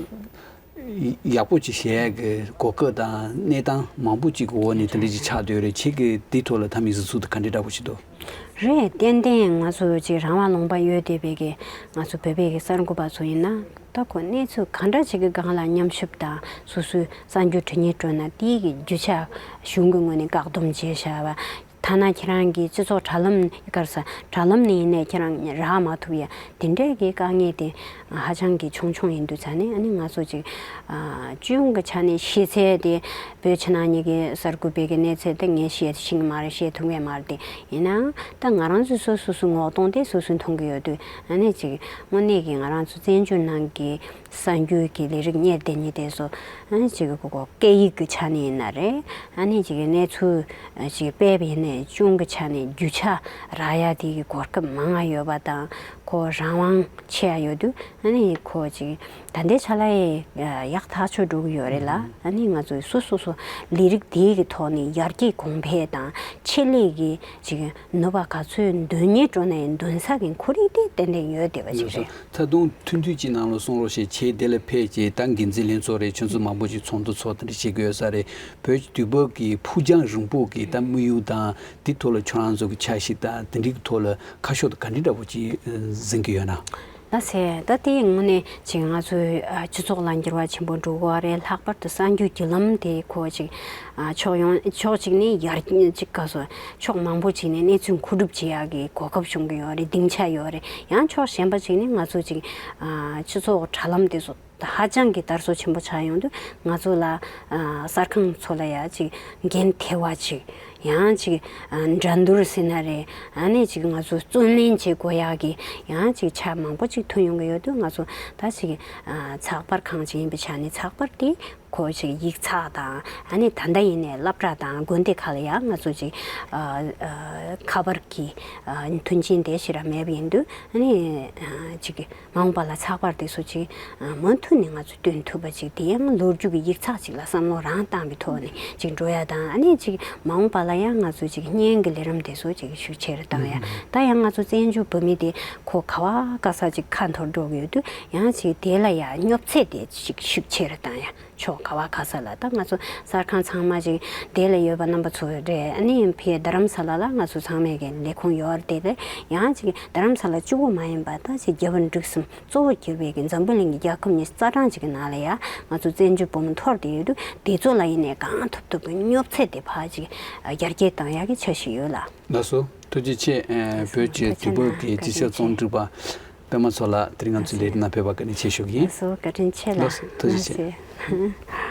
ཡག་པོ་ཅིག་བྱེད་ཡ་གི་གོ་སྐབས་དང་གནས་སྟངས་མང་པོ་ཅིག་གི་འོག་ནས་དེ་འདྲ་ཅིག་ཆགས་བསྡད་ཡོད་རེད། ཁྱེད་ཀྱི་དེའི་ཐོག་ལ་མཐའ་མའི་གཟིགས་ཚུལ་དེ་ག་འདྲ་འདྲ་པོ་ཅིག་འདུག་རེད། ཏན་ཏན་ང་ཚོ་ཅིག་རང་དབང་ལུང་པ་ཡོད་བསྡད་པའི་གི་ང་ཚོ་བོད་པའི་གི་གསར་འགོད་པ་ཚོ་ཡིན་ན། ད་ཁོ་གནས་ཚུལ་ག་འདྲ་ཅིག་གི་སྒང་ལ་མཉམ་ཞུགས་དང་། སོ་སོའི་གསར་འགྱུར་འབྲི་སྙིང་བྲོ་ན་དེའི་གི་རྒྱུ་ཆ་གཞུང་གི་ངོས་ནས་བཀག་སྡོམ་བྱས་བཞག་པ། ཐ་ན་ཁྱེད་རང་གི་སྤྱི་ཚོགས་དྲ་ལམ་ག་རེ་ཟ། དྲ་ལམ་ནས་ཡིན་ནའི་ཁྱེད་རང་རག་མ་ཐུབ་ཡ། དེ་འདྲའི་གི་དཀའ་ངལ་དེ་ཧ་ཅང་གི་ཆུང་ཆུང་ཡིན་དུས་ཙང་ནས། ཨ་ནི་ང་ཚོ་ཅིག་ཨ་སྤྱི་ཡོངས་ཀྱི་ཆ་ནས་ཤེས་ཚད་དེ། བོད་ཕྱི་ནང་གཉིས་ཀའི་གསར་འགོད་པའི་གི་གནས་ཚད་དེ་ངས་བཤད་ཤེས་ཀྱི་མ་རེད། བཤད་ཐུབ་ངེས་མ་རེད་དེ། ཡིན་ནའང་ད་ང་རང་ཚོས་སོ་སོ་སོའི་ངོ་གདོང་དེ་སོ་སོས་མཐོང་གི་ཡོད་དུས། ཨ་ནི་ཅིག་དངོས་གནས་ཀྱི་ང་རང་ཚོ་བཙན་བྱོལ་ནང་གི་གསར་འགྱུར་གྱི་ལས་རིགས་གཉེར་སྡེ་གཉིས་དེ་ཚོ། ཨ་ནི་ཅིག་གི་གོ་སྐད་ཡིག་གི་ཆ་ནས་ཡིན་ན་རེད། ཨ་ནི་ཅིག་གི་གནས་ཚུལ་ཅིག་སྤེལ་བ་ཡིན་ནའི་སྤྱི་ཡོངས་ཀྱི་ཆ་ནས་རྒྱུ་ཆ་རག་ཡ་དེ་གི་གོ་སྐབས་མང་ང་ཡོད་པ་དང་། ཁོ་རང་དབང་ཆེ་ཡ་ཡོད་དུས། ཨ་ནི་ཁོ་ཅིག་ད་ལྟའི་ཆ་ལ་ཡ་ཡག་ཐག་ཆོད་འགྲོ་གི་ཡོད་རེད་ལ། ཨ་ནི་ང་ཚོས་སོ་སོ་སོ་ལས་རིགས་དེའི་གི་ཐོག་ནས་ཡར་རྒྱས་གོང་འཕེལ་དང་ཆེད་ལས་ཀྱི་ཅིག་ནུས་པ་ག་ཚོད་འདོན་སྙིང་བྲོ་ནའི་འདོན་ས་གི་ཁོར་ཡུག་དེ་ཏན་ཏན་ཡོད་བསྡད་པ་ཅིག་རེད། ད་དུང་ཐུང་ཐུང་ཅིག་ནང་ལ་གསུང་རོགས་ཞེས་བྱས། དེ་ལ་ཕེབས་རྗེས་ད་འགན་འཛིན་ལྷན་ཚོགས་རེད། ཁྱོད་ཚོ་མང་པོ་ཞིག་ཚོགས་འདུ་ཚོགས་དེ་འདྲ་བྱེད་ཀྱི་ཡོད་ས་རེད། བོད་ཀྱི་དུས་བབ་ཀྱི་ཕུགས་རྒྱང་རིང་པོ་གི་ད་དམིགས་ཡུལ་དང་། དེ་ཐོག་ལ་ཁྱོད་རང་ཚོ་གི་འཆར་གཞི་དང་དེ་འདྲའི་ཐོག་ལ་ཁ་ཕྱོགས་དེ་ག་འདྲ་འདྲ་པོ་ཅིག་འཛིན་གྱི་ཡོད་ན། ལགས་སེ། ད་དེའི་ངོས་ནས་ཅིག་ང་ཚོའི་ཨ་སྤྱི་ཚོགས་ལ་འགྱུར་བ་ཆེན་པོ་འགྲོ་གི་ཡོད་རེད། ལྷག་པར་དུ་གསར་འགྱུར་བརྒྱུད་ལམ་དེ་ཁོ་ཅིག་ཨ་ཕྱོགས་ཡོངས་ཕྱོགས་གཅིག་ནས་ཡར་ཅིག་ག་སོ་ཕྱོགས་མང་པོ་ཅིག་ནས་གནས་ཚུལ་མཁོ་སྒྲུབ་བྱེད་ཡག་གི་གོ་སྐབས་བྱུང་གི་ཡོད་རེད། སྡིངས་ཆ་ཡོད་རེད། ཡང་ཕྱོགས་གཞན་པ་ཅིག་ནས་ང་ཚོ་ཅིག་ཨ་སྤྱི་ཚོགས་དྲ་ལམ་དེ་ཚོ་ཧ་ཅང་གི་དར་སྲོལ་ཆེན་པོ་ཆགས་ཡོང་དུས། ང་ཚོ་ལ་ཨ་གསར་ཁང་ཚོ་ལ་ཡ་ཅིག་འགན་ཐེ་བ་ཅིག་ཡང་ཅིག་ཨ་འགྲན་བསྡུར་ཟེར་ན་རེད། ཨ་ནི་ཅིག་ང་ཚོ་བརྩོན་ལེན་བྱེད་དགོས་ཡག་གི་ཡང་ཅིག་ཆ་མང་པོ་ཅིག་ཐོན་ཡོང་གི་ཡོད་དུས། ང་ཚོ་ད་ཅིག་ཨ་ཚགས་པར་ཁང་ཅིག་ཡིན་པའི་ཆ་ནས། ཚགས་པར་དེ་ཁོ་ཅིག་ཡིག་ཚགས་དང་། ཨ་ནི་ད་ལྟ་ཡིན་ནའི་སློབ་གྲྭ་དང་དགོན་སྡེ་ཁག་ལ་ཡང་ང་ཚོ་ཅིག་ཨ་ཨ་ཁ་པར་གྱི་ཨ་མཐུན་རྐྱེན་དེ་ཞེ་དྲག་མེད་པ་ཡིན་དུས། ཨ་ནི་ཨ་ཅིག་མ་འོངས་པ་ལ་ཚགས་པར་དེ་ཚོ་ཅིག་ཨ་མུ་མཐུད་ནས་ང་ཚོ་སྟོན་ཐུབ་པ་ཅིག། དེ་ཡང་ལོ་རྒྱུས་ཀྱི་ཡིག་ཚགས་ཅིག་ལ་བསམ་བློ་རང་བཏང་བའི་ཐོག་ནས་ཅིག་འགྲོ་ཡ་དང་། ཨ་ནི་ཅིག་མ་འོངས་པ་ལ་ཡང་ང་ཚོ་ཅིག་བརྙན་གྱི་ལས་རིམ་དེ་ཚོ་ཅིག་ཤུགས་ཆེ་རུ་བཏང་ཡ། ད་ཡང་ང་ཚོ་བཙན་བྱོལ་བོད་མི་དེ་ཁོ་ག་བ་ག་ས་ཅིག་ཁ་འཐོར་འགྲོ་གི་ཡོད་དུས། ཡང་ཅིག་དེ་ལ་ཡ་སྙོབ་ཚད་དེ་ཅིག་ཤུགས་ཆེ་རུ་བཏང་ཡ། ཕྱོགས་ག་བ་ག་ས་ལ་ད་ང་ཚོ་གསར་ཁང་ཚང་མ་ཅིག་དེ་ལ་ཡོད་པ་རྣམ་པ་ཚོ་རེད། ཨ་ནི་ཕ་གི་རྡ་རམ་ས་ལ་ལ་ང་ཚོ་ཚང་མས་ཀྱི་ལས་ཁུངས་ཡོད་རེད། དེ་ལས་ཡང་ཅིག་རྡ་རམ་ས་ལ་གཅིག་པོ་མ་ཡིན་པ། ད་ཅིག་རྒྱལ་བ་འབྲུག་གསུམ་གཙོ་བོར་གྱུར་པའི་གི་འཛམ་བུ་གླིང་གི་རྒྱལ་ཁབ་ཉི་ཤུ་རྩ་གྲངས་ཅིག་གི་ནང་ལ་ཡ་ང་ཚོ་བཙན་བྱོལ་བོད་མི་འཐོར་བསྡད་ཡོད་དུས། དེ་ཚོ་ལ་ཡིན་ནའི་གང་ཐུབ་ཐུབ་ཀྱི་སྙོབ་ཚད་དེ་ཕར་ཅིག་ཡར་རྒྱས་བཏང་ཡག་གི་འཆར་གཞི་ཡོད་ལ། ལགས་སོ། ཐུགས་རྗེ་ཆེ། ཨ་བོད་ཀྱི་དུས་བབ་ཀྱི་སྤྱི་ཁྱབ་རྩོམ་སྒྲིག་པ་པད་མ་མཚོ་ལགས། དེ་རིང་ང་ཚོའི་ལས་རིམ་ནང་ཕེབས་པར་བཀའ་དྲིན་ཆེ་ཞུ་གི་ཡིན། ལགས་སོ། བཀའ་དྲིན་ཆེ་ལགས། ལགས་སོ། ཐུགས་རྗེ་ཆེ། ལགས་སོ།